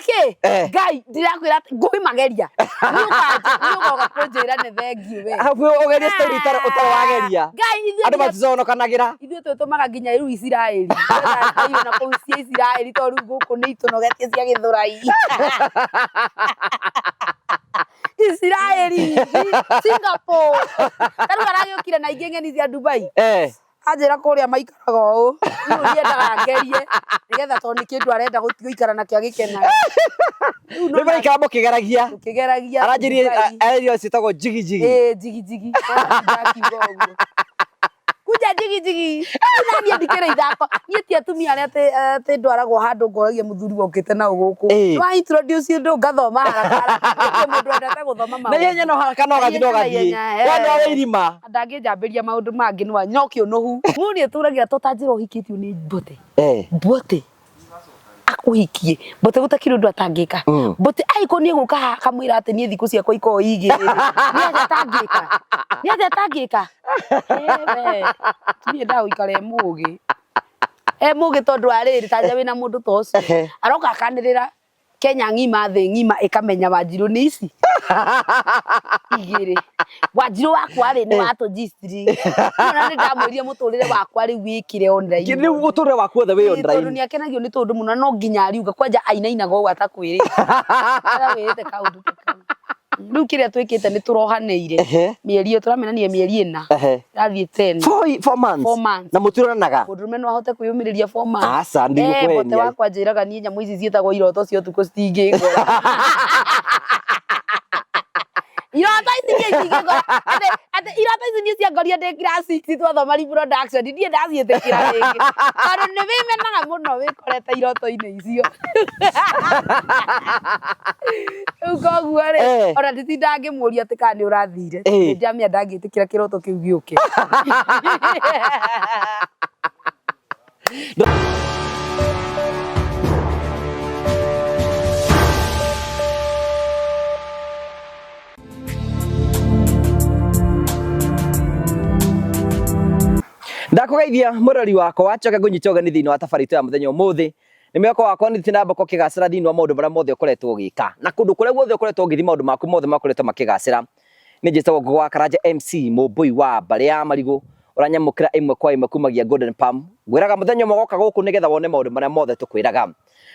kĩ? Eh. Ngai ndirakwĩra atĩ ngũĩ mageria. Nĩ ũgoka kũnjĩra nĩ thengiũ we. Hau ũgerie story ũtarĩ ũtarĩ wageria. Ngai ithuĩ Andũ nginya maticonokanagĩra. ithuĩ twĩtũmaga nginya rĩu Isiraeli. Twetha na kũu cia Isiraeli tondũ rĩu gũkũ nĩ itũnogetie cia Gĩthũrai. Isiraeli, Singapore. Ta rĩu aragĩũkire na ingĩ ng'eni cia Dubai. Eh. Anjĩra kũrĩa maikaraga ũũ. Rĩu niendaga ngerie nĩgetha tondũ nĩ kĩndũ arenda gũikara nakĩo agĩkenaga. Rĩu Rĩu no maraikara mũkĩgeragia. tũkĩgeragia Aranjĩrire Dubai. aranjĩrire ciĩtagwo njigi njigi. Ĩĩ njigi njigi. Ndakiuga ũguo. Kuja njigi njigi. Rĩu na niĩ ndikĩrĩ ithako. Niĩ ti atumia arĩa atĩ atĩ ndwaragwo handũ ngoragia mũthuri wokĩte nao gũkũ. Ĩĩ. Wa introduce ũndũ ngathoma haraka haraka. Niĩ mũndũ wendete gũthoma Na ihenya maũndũ. no haraka no Na gathiĩ no ihenya na gathiĩ. ihenya, We no eh. wĩ irima. Ndangĩnjambĩria maũndũ mangĩ nĩ wa no kĩũnũhu. Mũndũ nĩetũragia to ta njĩra ũhikĩtio nĩ mbote. Eh. Mbote. Akũhikie. Mbote gũtakĩrĩ ũndũ atangĩka. Mbote angĩkorwo nĩ egũka haha akamwĩra atĩ niĩ thikũ ciakwa ikoragwo igĩrĩ. Nĩ atĩa atangĩka? Nĩ atĩa atangĩka? Ĩĩ we. Niĩ endaga gũikara e mũgĩ. E mũgĩ tondũ wa rĩrĩ, ta nja wĩna mũndũ ta ũcio. Aroka akanĩrĩra Kenya ng'ima thĩ ng'ima ĩkamenya Wanjirũ nĩ ici igĩrĩ. Wanjirũ wakwa rĩ nĩ wa tũnjistiri. Ona nĩ ndamwĩrire mũtũrĩre wakwa rĩu wĩkĩre online. Rĩu mũtũrĩre waku wothe wĩ Ĩĩ, tondũ online. nĩ akenagio nĩ tũndũ mũno no nginya ariuga kwanja ainainaga ũguo atakwĩrĩte. Atakwĩrĩte kaũndũ ta kau. Rĩu kĩrĩa twĩkĩte nĩ tũrohanĩire. Mĩeri ĩyo tũramenanire mĩeri ĩna. Ĩrathiĩ 10. 4 months. 4 months. Na mũtironanaga? Mũndũrũme no ahote kwĩyũmĩrĩria 4 months? Aca, Eh, ndigũkũhenia. bote wakwa njĩraga niĩ nyamũ ici ciĩtagwo iroto cia ũtukũ citingĩngora. Iroto ici niĩ itingĩngora. Atĩ atĩ iroto ici niĩ ciangorire ndĩ class 6 twathoma reproduction ndirĩ ndaciĩtĩkĩra rĩngĩ. Tondũ nĩ wĩmenaga mũno wĩkorete iroto-inĩ icio. Rĩu koguo rĩ, ona nditindaga ngĩmũria atĩ kana nĩ ũrathire. Nĩ ndamenya ndangĩtĩkĩra kĩroto kĩu gĩũke. Ndakũgeithia mũrori wakwa wacoka ngũnyita ũgeni thĩinĩ wa tabarĩra itũ ya mũthenya ũmũthĩ. Nĩ mwĩhoko wakwa nĩ na mboko ũkĩgacĩra thĩinĩ wa maũndũ marĩa mothe ũkoretwo ũgĩka na kũndũ kũrĩa guothe ũkoretwo ũgĩthiĩ maũndũ maku mothe makoretwo makĩgacĩra. Nĩ njĩtagwo Ngũgũ wa Karanja MC mũmbũi wa mbarĩ ya marigũ ũranyamũkĩra ĩmwe kwa ĩmwe kumagia Golden Palm. Ngwĩraga mũthenya ũmwe ũgoka gũkũ nĩgetha wone maũndũ marĩa mothe tũkwĩraga.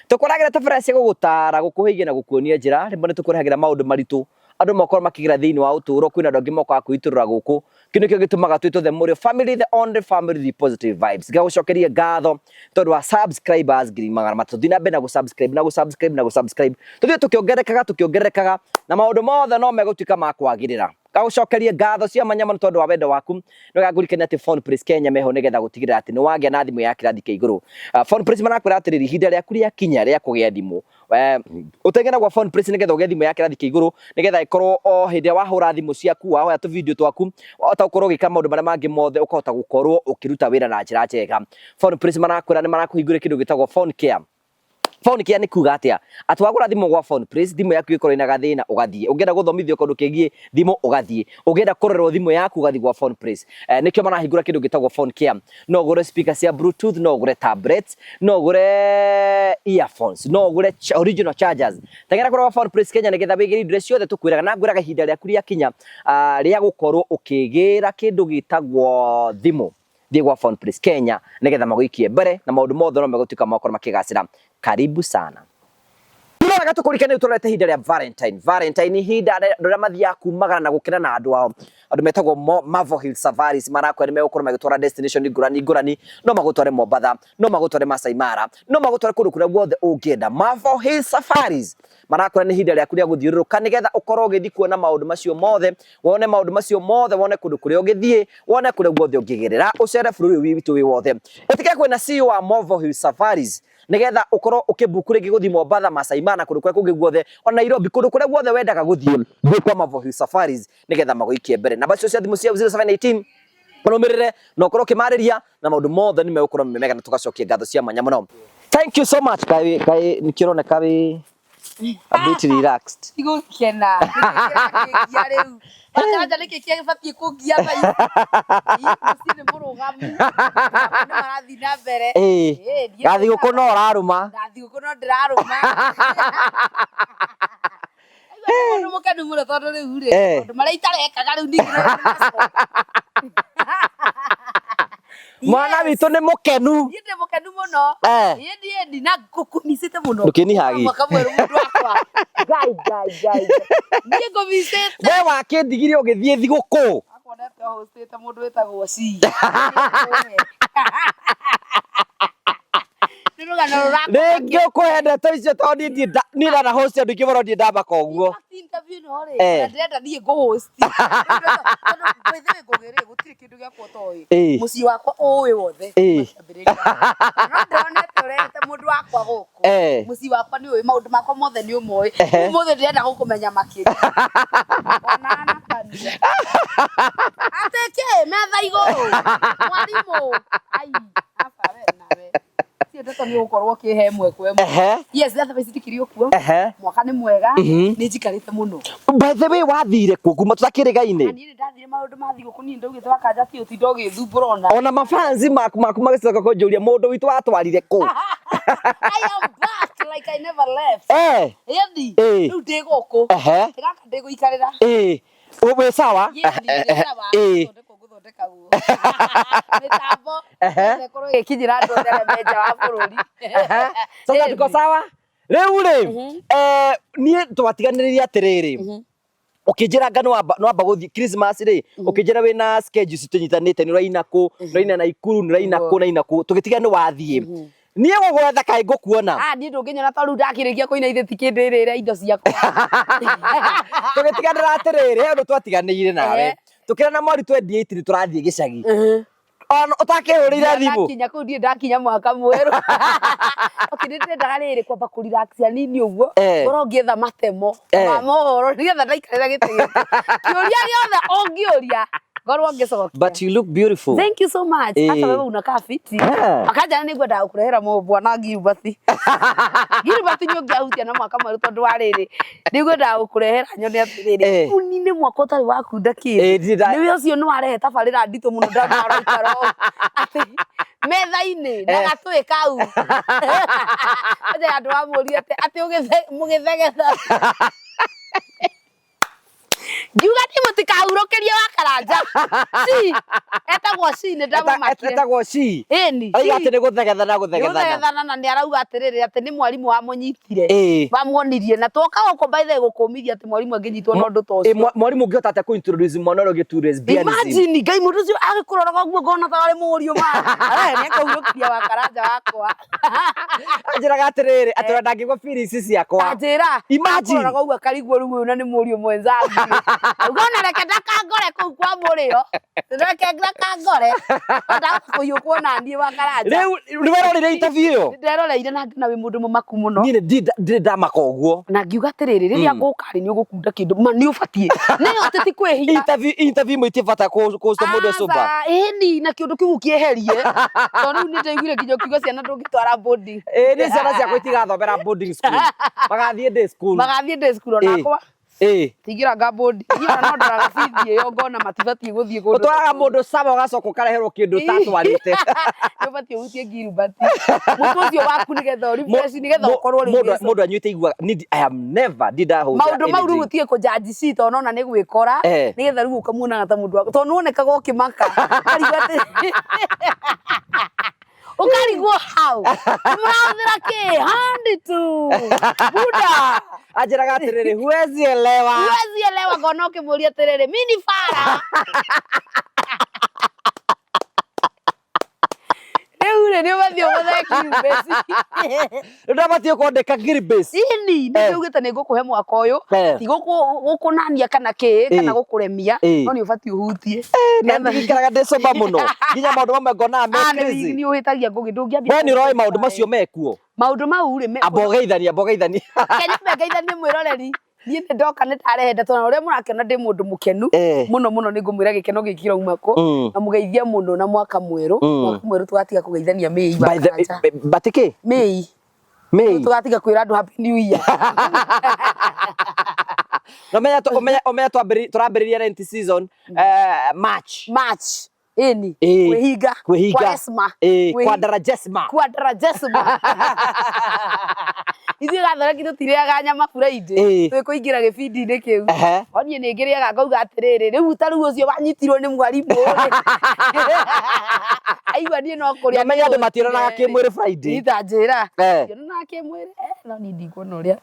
Tũkũragĩra tabarĩra cia gũgũtara, gũkũhĩgia na gũkuonia njĩra. Rĩmwe nĩ tũkũrehagĩra maũndũ maritũ andũ makorwo makĩgera thĩinĩ wa ũtũũro. Kwĩna andũ angĩ mokaga kwĩitũrũra gũkũ. Kĩu nĩkĩo gĩtũmaga twĩtwo The Mũrĩo Family, the only family with positive vibes. Ngagũcokeria ngatho tondũ wa subscribers 300,000. Thiĩ na mbere na gũ-subscribe na gũ-subscribe na gũ-subscribe. Tũthiĩ tũkĩongererekaga tũkĩongererekaga na maũndũ mothe no megũtuĩka ma kwagĩrĩra. Ngagũcokeria ngatho cia mwanya mũno tondũ wa wendo waku. Nĩ ngũririkania atĩ Phone Place Kenya meho nĩgetha gũtigĩrĩra atĩ nĩ wagĩa na thimũ ya kĩrathi kĩa igũrũ. Phone Place marakwĩra atĩrĩrĩ, ihinda rĩaku rĩakinya rĩa kũgĩa thimũ, ũteng'ere gwa Phone Place nĩgetha ũgĩe thimũ ya kĩrathi kĩa igũrũ, nĩgetha ĩkorwo o hĩndĩ ĩrĩa wahũra thimũ ciaku, wahoya tũ video twaku, wahota gũkorwo ũgĩka maũndũ marĩa mangĩ mothe, ũkahota gũkorwo ũkĩruta wĩra na njĩra njega. Phone Place marakwĩra nĩ marakũhingũrĩra kĩndũ gĩtagwo Phone Care. Phone Care nĩ kuga atĩa? Atĩ wagũra thimũ gwa Phone Place, thimũ yaku ĩkorwo ĩna gathĩna ũgathiĩ. Ũngĩenda gũthomithio kaũndũ kegiĩ thimũ ũgathiĩ. Ũngĩenda kũrorerwo thimũ yaku ũgathiĩ gwa Phone Place. Nĩkĩo marahingũra kĩndũ gĩtagwo Phone Care. No ũgũre speaker cia bluetooth, no ũgũre tablets, no ũgũre earphones, no ũgũre original chargers. Teng'era kũrĩa gwa Phone Place Kenya nĩgetha wĩgĩre indo iria ciothe tũkwĩraga. Na ngwĩraga ihinda rĩaku rĩakinya rĩa gũkorwo ũkĩgĩra kĩndũ gĩtagwo thimũ. Thiĩ gwa Phone Place Kenya nĩgetha magũikie mbere na maũndũ mothe no megũtuĩka makorwo makĩgacĩra. Karibu sana. Nĩ wega tũkũririkanie rĩu tũrorete ihinda rĩa Valentine. Valentine ihinda andũ arĩa mathiaga kumagara na gũkena na andũ ao. Andũ metagwo Marvel Hill Safaris marakwĩra nĩ megũkorwo magĩtwara destination ngũrani ngũrani. No magũtware Mombatha, no magũtware Masai Mara, no magũtware kũndũ kũrĩa guothe ũngĩenda. Marvel Hill Safaris marakwĩra nĩ ihinda rĩaku rĩa gũthiũrũrũka nĩgetha ũkorwo ũgĩthiĩ kuona maũndũ macio mothe, wone maũndũ macio mothe, wone kũndũ kũrĩa ũngĩthiĩ, wone kũrĩa guothe ũngĩgerera, ũcere bũrũri ũyũ witũ wĩ wothe. Ĩtĩkĩra kwĩna CEO wa Marvel Hill Safaris nĩgetha ũkorwo ũkĩbuku rĩngĩ gũthiĩ Mombatha, Masai Mara, kũndũ kũrĩa kũngĩ guothe, ona Nairobi, kũndũ kũrĩa guothe wendaga gũthiĩ, thiĩ kwa Marvel Hill Safaris nĩgetha magũikie mbere. Namba icio cia thimũ cia 0718 ũrũmĩrĩre na ũkorwo ũkĩmarĩria na maũndũ mothe nĩ megũkorwo me mega na tũgacokia ngatho cia mwanya mũno. Thank you so much. Kaĩ kaĩ nĩkĩroneka wĩ A bit relaxed. Tigũkena. Nĩkĩ rĩu? Wakanja nĩkĩ kĩbatiĩ kũngia thaa ici? Mũciĩ nĩ mũrũgamu. Nĩ marathiĩ na mbere. Ĩĩ. Ĩĩ, niĩ Gathigũkũ no ũrarũma. Na thigũkũ no ndĩrarũma. Aigua nĩ mũndũ mũkenu mũno tondũ rĩu rĩ, maũndũ marĩa itarekaga rĩu ningĩ no nĩmacoka. Mwana Yes. witũ nĩ mũkenu. Niĩ ndĩ mũkenu mũno. Ĩni ĩni na ngũkũmicĩte mũno. Ndũkĩnihagi. Mwaka mwerũ mũndũ wakwa. Ngai ngai ngai. Niĩ ngũmicĩte. We wakĩndigire ũgĩthiĩ thigũkũ. Akonete hostĩte mũndũ wĩtagwo C. Nĩ rũgano rũrakũmakia. Rĩngĩ ũkũhe ndeto icio tondũ niĩ ndirĩ niĩ ndana host andũ aingĩ mũno ndirĩ ndamaka ũguo. In fact, interview ĩno rĩ, Eh. na ndĩrenda niĩ ngũ-host. Tondũ by the way Ngũgĩ rĩ, gũtirĩ kĩndũ gĩakwa ũtoĩ. Ĩĩ. Mũciĩ wakwa ũĩ wothe. Ĩĩ. Makĩambĩrĩria. No ndĩronete ũrehete mũndũ wakwa gũkũ. Eh. Mũciĩ wakwa nĩ ũĩ, maũndũ makwa mothe nĩ ũmoĩ. Ehe. Ũmũthĩ ndĩrenda gũkũmenya makĩria. Ona na kanua. Atĩ kĩ, metha igũrũ. Mwarimũ. Ai, aba we nawe. Cio ndeto nĩ ũgũkorwo ũkĩhe ĩmwe kwa ĩmwe. Ehe. Yes, thaa ici ndikĩrĩ o kuo. Ehe. Mwaka nĩ mwega, Mhm. nĩ njikarĩte mũno. By the way wathire kũ kuma Na tũtakĩrĩgaine? niĩ nĩ ndathire maũndũ ma thigũkũ niĩ ndaugĩte wakanja ti ũtinda ũgĩthumbũra ona. Ona mafansi maku maku magĩcoka kũnjũria mũndũ witũ watwarire kũ? I am back like I never left. Eh. Ĩni, Ĩĩ. rĩu ndĩ gũkũ. Ehe. Gaka ndĩgũikarĩra. Ĩĩ. Wĩ sawa? Ĩni, ndĩ sawa. Ĩĩ. Gũthondekwo ngũthondeka guo. Mĩtambo Ehe. yothe ĩkorwo ĩgĩkinyĩra andũ othe arĩa me nja wa bũrũri. Ehe. Sasa Ĩni. tuko sawa? Rĩu rĩ, eh, niĩ twatiganĩrĩire atĩrĩrĩ, ũkĩnjĩra anga nĩwamba nĩwamba gũthiĩ Christmas rĩ, ũkĩnjĩra wĩna schedules tũnyitanĩte nĩ ũraina kũ, nĩ ũraina Naikuru, nĩ ũraina kũ, ũraina kũ, tũgĩtiga nĩ wathiĩ. Niĩ gũgwetha kaĩ ngũkuona. Ah, niĩ ndũngĩnyona tondũ rĩu ndakĩrĩkia kũina ithe ti kĩndĩrĩre indo ciakwa. Tũgĩtiganĩra atĩrĩrĩ, he ũndũ twatiganĩire nawe. Ehe. Tũkĩrana mweri 28 nĩ tũrathiĩ gĩcagi. Ona ũtakĩhũrĩire thimũ. Ndakinya kũu ndirĩ ndakinya mwaka mwerũ. Okay, nĩ ndĩrendaga rĩrĩ kwamba kũ relax hanini ũguo. Eh. Ngorwo ngĩetha matemo Eh. ma mohoro nĩgetha ndaikarĩra gĩtĩ gĩkĩ. Kĩũria gĩothe ũngĩũria ngorwo ngĩcokia. But you look beautiful. Thank you so much. Eh. Hata wewe unakaa fiti. Eh. Akanja nĩ ngwendaga gũkũrehera bwana Gilbert. Gilbert nĩ ũngĩahutia na mwaka mwerũ tondũ wa rĩrĩ. Nĩ ngwendaga gũkũrehera nyone atĩrĩrĩ. Eh. Ũnine mwaka ũtarĩ wakunda kĩndũ. Eh, ndirĩ nda- Nĩwe ũcio nĩ warehe tabarĩra nditũ mũno ndona ũraikara ũũ. Atĩ metha-inĩ na Eh. gatũĩ kau. Anja andũ amũrie atĩ atĩ mũgĩthegetha. Ngiuga niĩ mũtikahurũkĩrie wa Karanja. Ci etagwo ci nĩ ndamũmakire. Etagwo ci. Ĩni. Aiga atĩ nĩ gũthegethana gũthegethana. Gũthegethana na nĩ arauga atĩrĩrĩ atĩ nĩ mwarimũ wamũnyitire. Ĩĩ. Wamuonirie na twoka gũkũ by the way gũkũmithia atĩ mwarimũ angĩnyitwo na ũndũ ta Ĩ, ũcio. mwarimũ ũngĩhota atĩa kũ-introduce mwana ũrĩa ũngĩ to lesbianism? Imagine Ngai mũndũ ũcio agĩkũroraga ũguo ngona ta arĩ mũriũ ma. Arahe nĩ akahurũkiria wa Karanja wakwa. Anjĩraga atĩrĩrĩ, atĩ ona ndangĩigua feelings ciakwa. Anjĩra. Imagine. Akũroraga ũguo akarigwo rĩu ũyũ na nĩ mũriũ mwenzangu. Auga ona reke ndakangore kũu kwa mũrĩo. Reke ndakangore. Ndahota kũiyũkwo na niĩ wa Karanja. Rĩu nĩ weroreire interview ĩyo? Nderoreire na ngĩona wĩ mũndũ mũmaku mũno. Niĩ nĩ ndirĩ ndamaka ũguo. Na ngiuga atĩrĩrĩ rĩrĩa ngũka rĩ nĩ ũgũkunda kĩndũ ma nĩ ũbatiĩ. Nĩyo atĩ ti kwĩhia. Interview interview imwe itiĩ kũca mũndũ ecũmba. Aca, ĩni na kĩũndũ kĩu ũkĩeherie. Tondũ rĩu nĩ ndaiguire nginya ũkiuga ciana ndũngĩtwara boarding. Ĩĩ niĩ ciana ciakwa itigathomera boarding school. Magathiĩ day school. Magathiĩ day school onakwa. Ĩĩ. Tingĩranga boarding. Niĩ ona no ndoraga bithi ĩyo ngona matibatiĩ gũthiĩ kũndũ. Ũtwaraga mũndũ sawa ũgacoka ũkareherwo kĩndũ ũtatwarĩte. Nĩ ũbatiĩ ũhutie Gilbert. Mũtwe ũcio waku nĩgetha ũ refresh nĩgetha ũkorwo rĩu wĩ Mũndũ anyuĩte iguaga niĩ I am never ndirĩ ndahũthĩra maũndũ mau rĩu energy. ũtige kũjanji ci tondũ nona nĩ gwĩkora Eh. nĩgetha rĩu ũkamuonaga ta mũndũ waku tondũ nĩwonekaga ũkĩmaka ũkarigwo atĩ ũkarigwo hau mũrahũthĩra kĩ handi tu buda Anjĩraga atĩrĩrĩ, huwezi elewa. huwezi elewa ngona ũkĩmũria atĩrĩrĩ mi ni fara rĩu rĩ nĩ ũbatiĩ ũgũthe kiumbeci Rĩu ndabatiĩ kwandĩka Gilbert. ini Eh. nĩ ugĩte nĩ ngũkũhe mwaka ũyũ Eh. ti gũkũnania kana kĩ kana Eh. gũkũremia Eh. no nĩ ũbatiĩ ũhutie Na ndigikaraga ndĩ sober mũno. Nginya maũndũ mamwe ngonaga me Ah, nĩ crazy. nĩ ũhĩtagia ngũgĩ ndũngĩambia We nĩ ũroĩ maũndũ macio mekuo. maũndũ mau rĩ Amba ũgeithanie, amba ũgeithanie. Kenya mengeithanie mwĩroreri niĩ nĩ ndoka nĩ ndarehe ndeto na ũrĩa mũrakĩona ndĩ mũndũ mũkenu Eh. mũno mũno nĩ ngũmwĩra gĩkeno gĩkĩ kĩrauma kũ na mũgeithia mũno na mwaka mwerũ mwaka mwerũ tũgatiga kũgeithania Mĩi By the Karanja. but kĩ? Mĩi. May. Tũgatiga kwĩra andũ happy new year. No menya ũmenye tũrambĩrĩria rent season March. March. Ĩni. Ĩĩ. Kwĩhinga. Kwĩhinga. Kwaresma. Ĩĩ, Quadragesima. Quadragesima. Ithuĩ Gathoreki tũtirĩaga nyama Friday. Ĩĩ. Twĩkũingĩra gĩbindi-inĩ kĩu. Ehe. O niĩ nĩ ngĩrĩaga ngauga atĩrĩrĩ, rĩu ta rĩu ũcio wanyitirwo nĩ mwarimũ rĩ. Aigua niĩ no kũrĩa. Na menya andũ mationanaga kĩmwĩrĩ Friday. Ita njĩra. Eh. Mationanaga kĩmwĩrĩ. No niĩ ndikuona ũrĩa.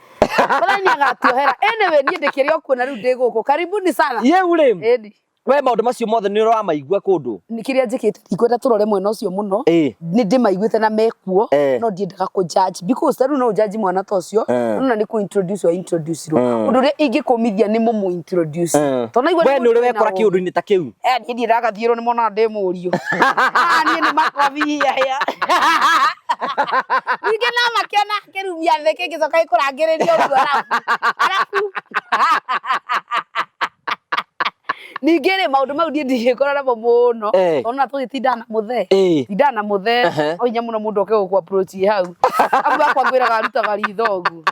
Mwathani nĩagatuohera. Anyway, niĩ ndĩkĩrĩ o kuo na rĩu ndĩ gũkũ. Karibuni sana. Yeu rĩ. Ĩni. We maũndũ macio mothe nĩ ũramaigua kũndũ. Nĩ kĩrĩa njĩkĩte ndikwenda tũrore mwena ũcio mũno. Ĩĩ. Nĩ ndĩmaiguĩte na mekuo Eh. no ndiendaga kũ judge because ta rĩu no ũjudge mwana ta ũcio Eh. nona nĩ kũ introduce wa introduce rwo Mm. ũndũ ũrĩa ingĩkũmithia nĩ mũmũ introduce tondũ naigua We nĩ nĩ ũrĩ mũndũ wĩna wekora ũũgĩ. kĩũndũ-inĩ ta kĩu. Eh, niĩ ndĩragathiĩrwo nĩ monaga ndĩ mũriũ. Ah, niĩ nĩ makobi haya. Ningĩ no makĩona kĩrumia thĩ kĩngĩcoka gĩkũrangĩrĩria ũguo arabu. Arabu. Ningĩ rĩ maũndũ mau niĩ ndigĩkora namo mũno. Eh. Ona tũgĩtindaga na mũthee. Ĩĩ. Tindaga na mũthee. Ehe. No hinya mũno mũndũ oke gũkũ approach hau. Amu akwa ngwĩraga arutaga ritho ũguo.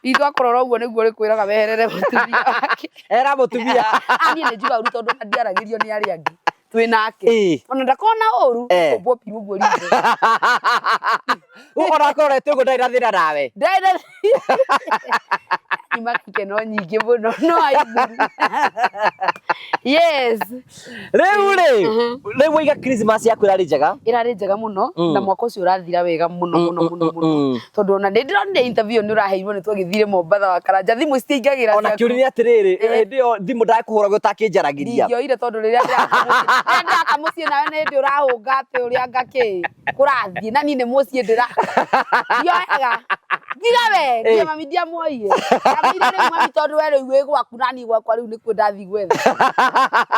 Ritho akũrora ũguo nĩguo rĩkwĩraga weherere mũtumia wake. Era mũtumia. Ah, niĩ nĩ njugaga ũru tondũ ona ndiaragĩrio nĩ arĩa angĩ twĩ nake. Ĩĩ. Ona ndakona ũru Eh. kũmbwo piũ ũguo ritho. Ona akorwo ũguo ndarĩ na thĩna nawe. Ndarĩ na nyuma ikeno nyingĩ mũno no aibu. Yes. Rĩu rĩ, rĩu waiga Christmas yaku ĩrarĩ njega. Ĩrarĩ njega mũno na mwaka ũcio ũrathira wega mũno mũno mũno mũno mm. tondũ ona nĩ ndĩronire interview nĩ ũraheirwo nĩ twagĩthire Mombatha wa Karanja thimũ citiaingagĩra Ona ciaku. kĩũria nĩ atĩrĩrĩ, Eh. hĩndĩ ĩyo thimũ ndakũhũragwo ũtakĩnjaragĩria. Ndingĩoire tondũ rĩrĩa ndĩraka mũciĩ nawe nĩ hĩndĩ ũrahũnga atĩ ũrĩa ngakĩ kũrathiĩ na niĩ nĩ mũciĩ ndĩraka ndioyaga tiga we Eh. ndia mami ndiamuoire ndamwĩrire rĩu mami tondũ we rĩu wĩ gwaku na niĩ gwakwa rĩu nĩkuo ndathiĩ gwetha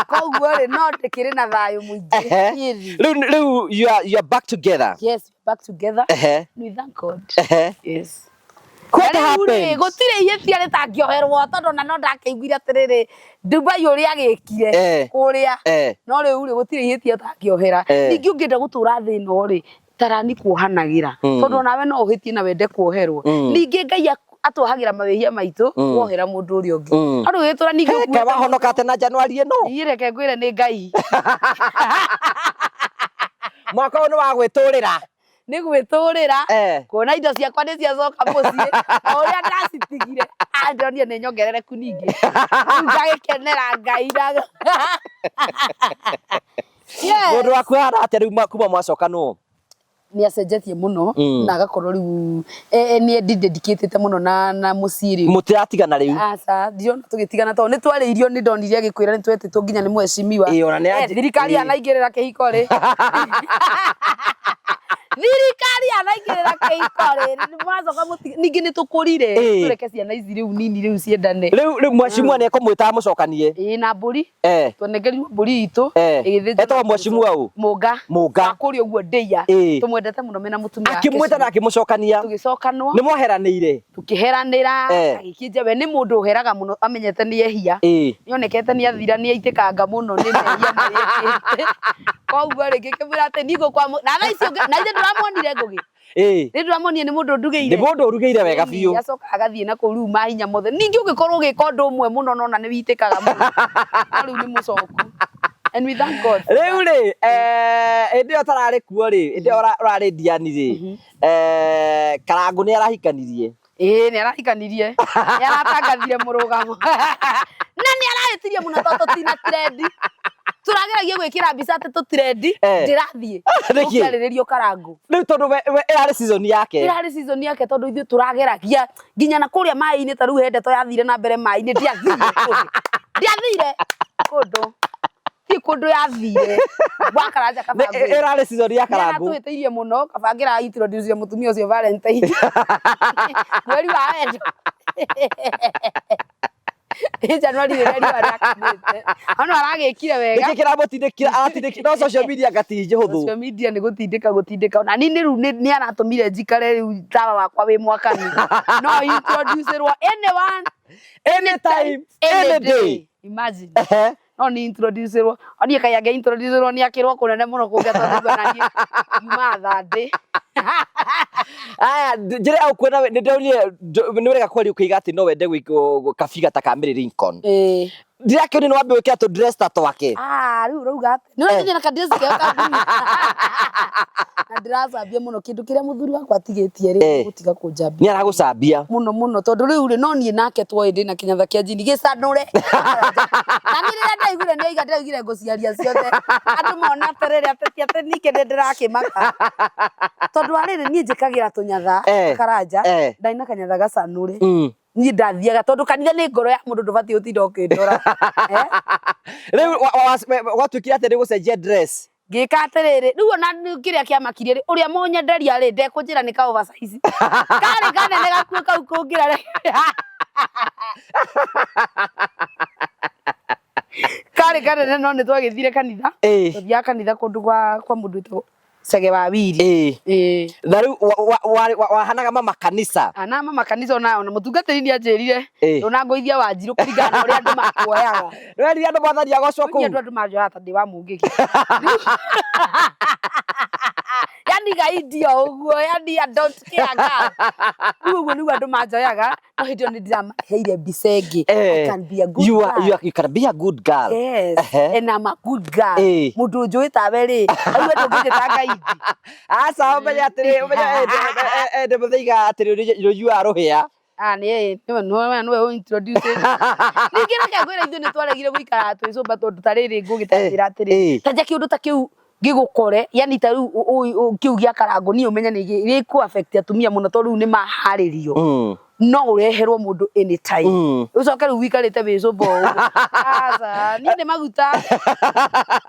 koguo rĩ no ndĩkĩrĩ na thayũ mũingĩ Ehe. Ĩĩ. Rĩu rĩu you are back together. Yes, we're back together. Ehe. We thank God. Ehe. Yes. What Na rĩu rĩ, happened? gũtirĩ ihĩtia rĩtangĩoherwo tondũ ona no ndakĩiguire atĩrĩrĩ Dubai ũrĩa agĩkire Eh. kũrĩa Eh. no rĩu rĩ gũtirĩ ihĩtia ũtangĩohera Eh. ningĩ ũngĩenda gũtũra thĩ ĩno rĩ tarani kuohanagĩra tondũ onawe no ũhĩtie na wende kuoherwo ningĩ Ngai atuohagĩra mawĩhia maitũ wohera mũndũ ũrĩa ũngĩ no ndũgĩtũra ningĩ Kaĩ ũkuĩte wahonoka atĩa na January ĩno? niĩ reke ngwĩre nĩ Ngai Mwaka ũyũ nĩ wa gwĩtũrĩra. Nĩ gwĩtũrĩra Eh. kuona indo ciakwa nĩ ciacoka mũciĩ o ũrĩa ndacitigire. Ah, ndĩronire nĩ nyongerereku ningĩ rĩu ngagĩkenera Ngai na Yes. Mũndũ waku ahana atĩa rĩu kuma mwacoka nũ? Nĩ acenjetie mũno na agakorwo rĩu nĩ ndidedicatĩte mũno na mũciĩ rĩu. Mũtiratigana rĩu. Aca, ndirona tũgĩtigana tondũ nĩ twarĩirio nĩ ndonire agĩkwĩra nĩ twetĩtwo nginya nĩ mheshimiwa. Ĩĩ, ona nĩ Eh, thirikari ĩĩ. yanaingĩrĩra kĩhiko rĩ. Thirikari yanaingĩrĩra kĩhiko rĩ, mwacoka ningĩ nĩ tũkũrire Ĩĩ. tũreke ciana ici rĩu nini rĩu ciendane. Rĩu rĩu mheshimiwa nĩ ekũmwĩta amũcokanie. Ĩĩ na mbũri Eh. twanengerirwo mbũri itũ Eh. ĩgĩthĩnjwo Etagwo mheshimiwa ũ? Mũnga. Mũnga. Wa kũrĩa ũguo ndĩia. Ĩĩ. Tũmwendete mũno mena mũtumia wake. Akĩmwĩta na akĩmũcokania. Tũgĩcokanwo. Nĩ mwaheranĩire. Tũkĩheranĩra Eh. agĩkĩnja we nĩ mũndũ ũheraga mũno amenyete nĩ ehia. Ĩĩ. Nĩonekete nĩ athira nĩ aitĩkanga mũno nĩ mehia marĩa ekĩte. Koguo rĩ ngĩkĩmwĩra atĩ niĩ ngũkwa na thaa ici na ithe ndũramuonire Ngũgĩ. Ĩĩ. Nĩ ndũramuonire nĩ mũndũ ũndugĩire. Nĩ mũndũ ũrugĩire wega biũ. Acoka agathiĩ na kũu rĩu mahinya mothe. Ningĩ ũngĩkorwo ũgĩka ũndũ ũmwe mũno nona nĩ witĩkaga mũno. No rĩu nĩ mũcoku. And we thank God. Rĩu rĩ, hĩndĩ ĩyo ũtararĩ kuo rĩ, hĩndĩ ĩyo ũrarĩ Ndiani rĩ, Karangũ nĩ arahikanirie. Ĩĩ nĩ arahikanirie. Nĩ aratangathire mũrũgamo. Na nĩ arahĩtirie mũno tondũ tũtina trend. Tũrageragia gwĩkĩra mbica atĩ tũtirendi, Eh. ndĩrathiĩ. Nĩkĩ? Ũkĩarĩrĩrio Karangũ. Rĩu tondũ we ĩrarĩ season yake. Ĩrarĩ season yake tondũ ithuĩ tũrageragia nginya na kũrĩa maĩ-inĩ ta rĩu he ndeto yathire na mbere maĩ-inĩ ndiathire kũndũ. Ndiathire kũndũ. Ti kũndũ yathire. Gwa Karanja Nĩ- Kabangũĩ. Ĩrarĩ season ya Karangũ. Nĩaratũhĩtĩirie mũno kabangĩra introduce mũtumia ũcio Valentine. Mweri wa wendo. Januari rĩrĩa riũa rĩakanĩte. Ono aragĩkire wega. Nĩkĩ kĩramũtindĩkire aratindĩkire no social media ngati hũthũ. Social media nĩ gũtindĩka gũtindĩka na niĩ rĩu nĩ aratũmire njikare rĩu tawa wakwa wĩ mwakanu no introduce-rwo anyone Anytime, any day. Imagine. Ehe. No ni introduce-rwo o niĩ kaĩ angĩ introduce-rwo nĩ akĩrwo kũnene mũno kũngĩa tondũ na niĩ yuma Thursday. Aya, njĩra ya gũkuona nĩ ndonire nĩ wega kweri ũkĩiga atĩ no wende kabiga ta ka Mary Lincoln. Ĩĩ. Ndirakĩonire nĩ wambe wĩkĩra tũ dress ta twake. Ah, rĩu ũrauga atĩ nĩ ũrakinya na kadress keo ka blue. Na ndĩracambia mũno kĩndũ kĩrĩa mũthuri wakwa atigĩtie rĩ gũtiga kũnjambia. Nĩ aragũcambia. Mũno mũno tondũ rĩu rĩ no niĩ nake twoĩ ndĩna kĩnyatha kĩa njini gĩcanũre. Na niĩ rĩrĩa ndaiguire nĩ oiga ndĩraiguire ngũciaria ciothe. Andũ mona atĩrĩrĩ atĩ ti atĩ ningĩ nĩ ndĩrakĩmaka. Tondũ wa rĩrĩ niĩ njĩkagĩra tũnyatha karanja ndarĩ na kanyatha gacanũre. Niĩ ndathiaga tondũ kanitha nĩ ngoro ya mũndũ ndũbatiĩ gũtinda ũkĩndora. Eh? Rĩu gwatuĩkire atĩ nĩ gũcenjia dress. Ngĩka atĩrĩrĩ rĩu ona kĩrĩa kĩamakirie rĩ ũrĩa mũnyenderia rĩ ndekũnjĩra nĩ ka oversize. Karĩ kanene gakuo kau kũngĩra rĩ. Karĩ kanene no nĩ twagĩthire kanitha. Tũthiaga kanitha kũndũ kwa mũndũ wĩtagwo Cege wa Wili. Ĩĩ. Na rĩu wahanaga mama kanisa. Ana mama kanisa ona mũtungatĩri nĩ anjĩrire ndũnangũithia Wanjirũ kũringana na ũrĩa andũ makuoyaga. Nĩwerire andũ Mwathani agocwo kũu. Andũ manjoyaga ta ndĩ wa mũngĩki. Yani gaidi o ũguo, yani I don't care girl. Rĩu ũguo nĩguo andũ manjoyaga, no hĩndĩ ĩyo nĩ ndĩramaheire mbica ĩngĩ. I can be a good girl. You can be a good girl. Yes. And I'm a good girl. Mũndũ ũnjũĩ tawe rĩ, auge ndũngĩnjĩta gaidi. Aca ũmenye atĩrĩ, ũmenye ndĩ mũthaiga atĩrĩ rũyuaga rũhĩa. Ah, nĩ nĩwe nĩwe ũ introduce. Ningĩ reke ngwĩre ithuĩ nĩ twaregire gũikara twĩ cũmba tondũ ta rĩrĩ ngũgĩtanjĩra atĩrĩ. Ta nja kĩũndũ ta kĩu gĩgũkore, yani ta rĩu kĩu gĩa karangũ niĩ ũmenye nĩ gĩkũ affect atumia mũno tondũ rĩu nĩ maharĩrio. No ũreherwo mũndũ anytime. Ũcoke rĩu ũikarĩte wĩ cũmba ũũ. Aca, niĩ nĩ maguta.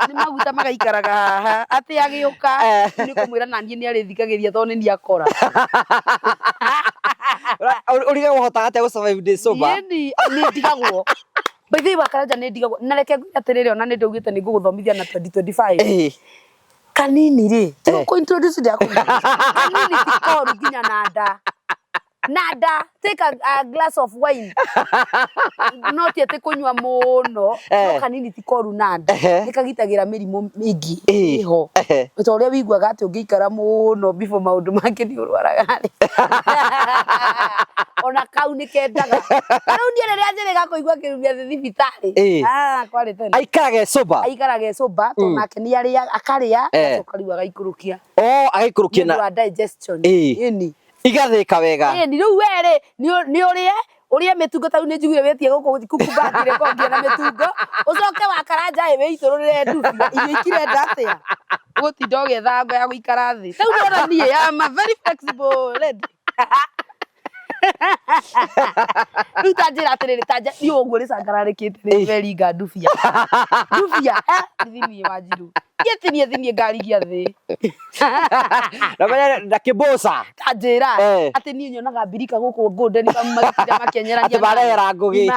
Nĩ maguta magaikaraga haha. Atĩ agĩũka nĩ kũmwĩra na niĩ nĩ arĩthikagĩria tondũ nĩ niĩ akora. Ũrigagwo ũhotaga atĩa gũ survive ndĩ sober? Niĩ nĩ ndigagwo. By the way Wakaranja nĩ ndigagwo. Na reke ngwĩre atĩrĩrĩ ona nĩ ndaugĩte nĩ ngũgũthomithia na 2025. Kanini rĩ, ti gũkũ introduce ndĩrakũ Kanini ti koru nginya na nda. Na nda, take a glass of wine. No ti atĩ kũnyua mũno, no kanini ti koru na nda. Nĩ kagitagĩra mĩrimũ mĩingĩ ĩho. Ta ũrĩa wĩiguaga atĩ ũngĩikara mũno before maũndũ mangĩ nĩ ũrwaraga rĩ. Ona kau nĩ kendaga. Ta rĩu niĩ rĩrĩa njĩrĩga kũigua kĩrumia thĩ thibitarĩ. Ah, kwarĩ tene. Aikaraga e sober. Aikaraga e sober, tondũ nake nĩ arĩa akarĩa, agacoka rĩu agaikũrũkia. Oh, agaikũrũkia na digestion. Ĩni. Igathĩka wega. Ĩni rĩu we rĩ nĩ ũrĩe ũrĩe mĩtungo ta rĩu nĩ njiguire wĩtie gũkũ kukumbangire kongia na mĩtungo ũcoke Wakaranja ĩ wĩitũrũrĩre ndubia irio ikirenda atĩa ũgũtinda ũgĩetha ngo ya gũikara thĩ rĩu ndona niĩ am a very flexible lady. Rĩu ta njĩra atĩrĩrĩ ta niĩ ũguo rĩcangararĩkĩte nĩ weringa ndubia ndubia thiniĩ Wanjirũ niĩ tinie thinie ngarigia thĩ. Na kĩmboca. Ta njĩra atĩ niĩ nyonaga mbirika gũkũ Golden magĩtinda makĩenyerania. Atĩ marehera ngũgĩ.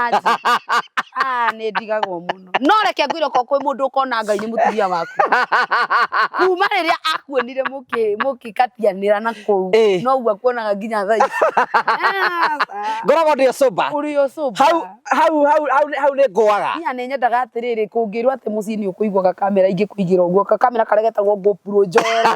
Ah, nĩ ndigagwo mũno. No reke ngwĩre okorwo kwĩ mũndũ ũkona Ngai nĩ mũtumia waku. Kuma rĩrĩa akuonire mũkĩkatianĩra na kũu noguo akuonaga nginya thaa ici. Ngoragwo ndĩ o sober. Ũrĩ o sober. Hau hau hau hau hau nĩ ngũaga. Niĩ nĩ nyendaga atĩrĩrĩ kũngĩrwo atĩ mũciĩ nĩ ũkũigua gakamera ingĩkũigĩra ũguo gakamera karĩa getagwo GoPro njoerwo.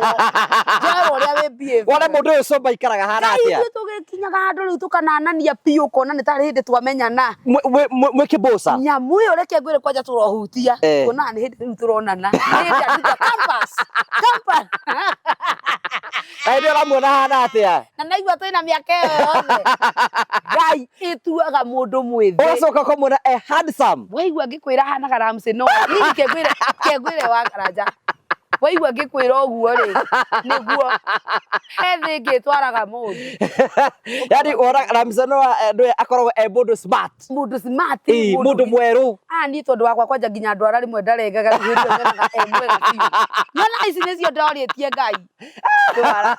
Njoerwo ũrĩa wĩ behave. Wone mũndũ ũyũ sober aikaraga hana atĩa. Ithuĩ tũgĩkinyaga handũ rĩu tũkananania biũ ũkona nĩ tarĩ hĩndĩ twamenyana. Mwĩ kĩmboca. Nyamũ ĩyo reke ngwĩre kwanja tũrohutia. Tuonaga nĩ hĩndĩ rĩu tũronana. Nĩ hĩndĩ anduta campus. Campus. Na hĩndĩ ĩyo ũramuona hana atĩa? Na naigua twĩna mĩaka ĩyo yothe. Ngai ĩtuaga mũndũ mwĩthĩ. Ũgacoka ũkamuona e handsome. Waigua ngĩkwĩra hanaga Ramsey no niĩ kengwĩre Wakaranja. Waigua ngĩkwĩra ũguo rĩ nĩguo he thĩ ĩngĩ ĩtwaraga mũndũ. Yani wona Ramsey no nĩwe akoragwo e mũndũ smart. Mũndũ smart. Mũndũ mwerũ. Ah, niĩ tondũ wakwa kwanja nginya ndwara rĩmwe ndarengaga rĩu hĩndĩ ĩyo nyonaga e mwega biũ. Nyona ici nĩcio ndorĩtie Ngai. Ndwara.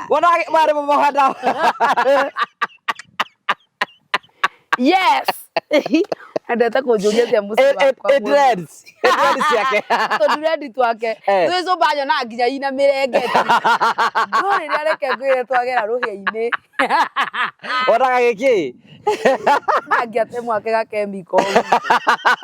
Wona marĩ mũhanda. Yes. Endete kũnjũria cia mũciĩ wakwa. It dreads. It dreads ciake. Tondũ rendi twake. Twĩ cũmba nyonaga nginya ina mĩrengeti. No rĩrĩa reke ngwĩre twagera rũhĩa-inĩ. Wonaga gĩkĩ? Angĩate mwake gakemiko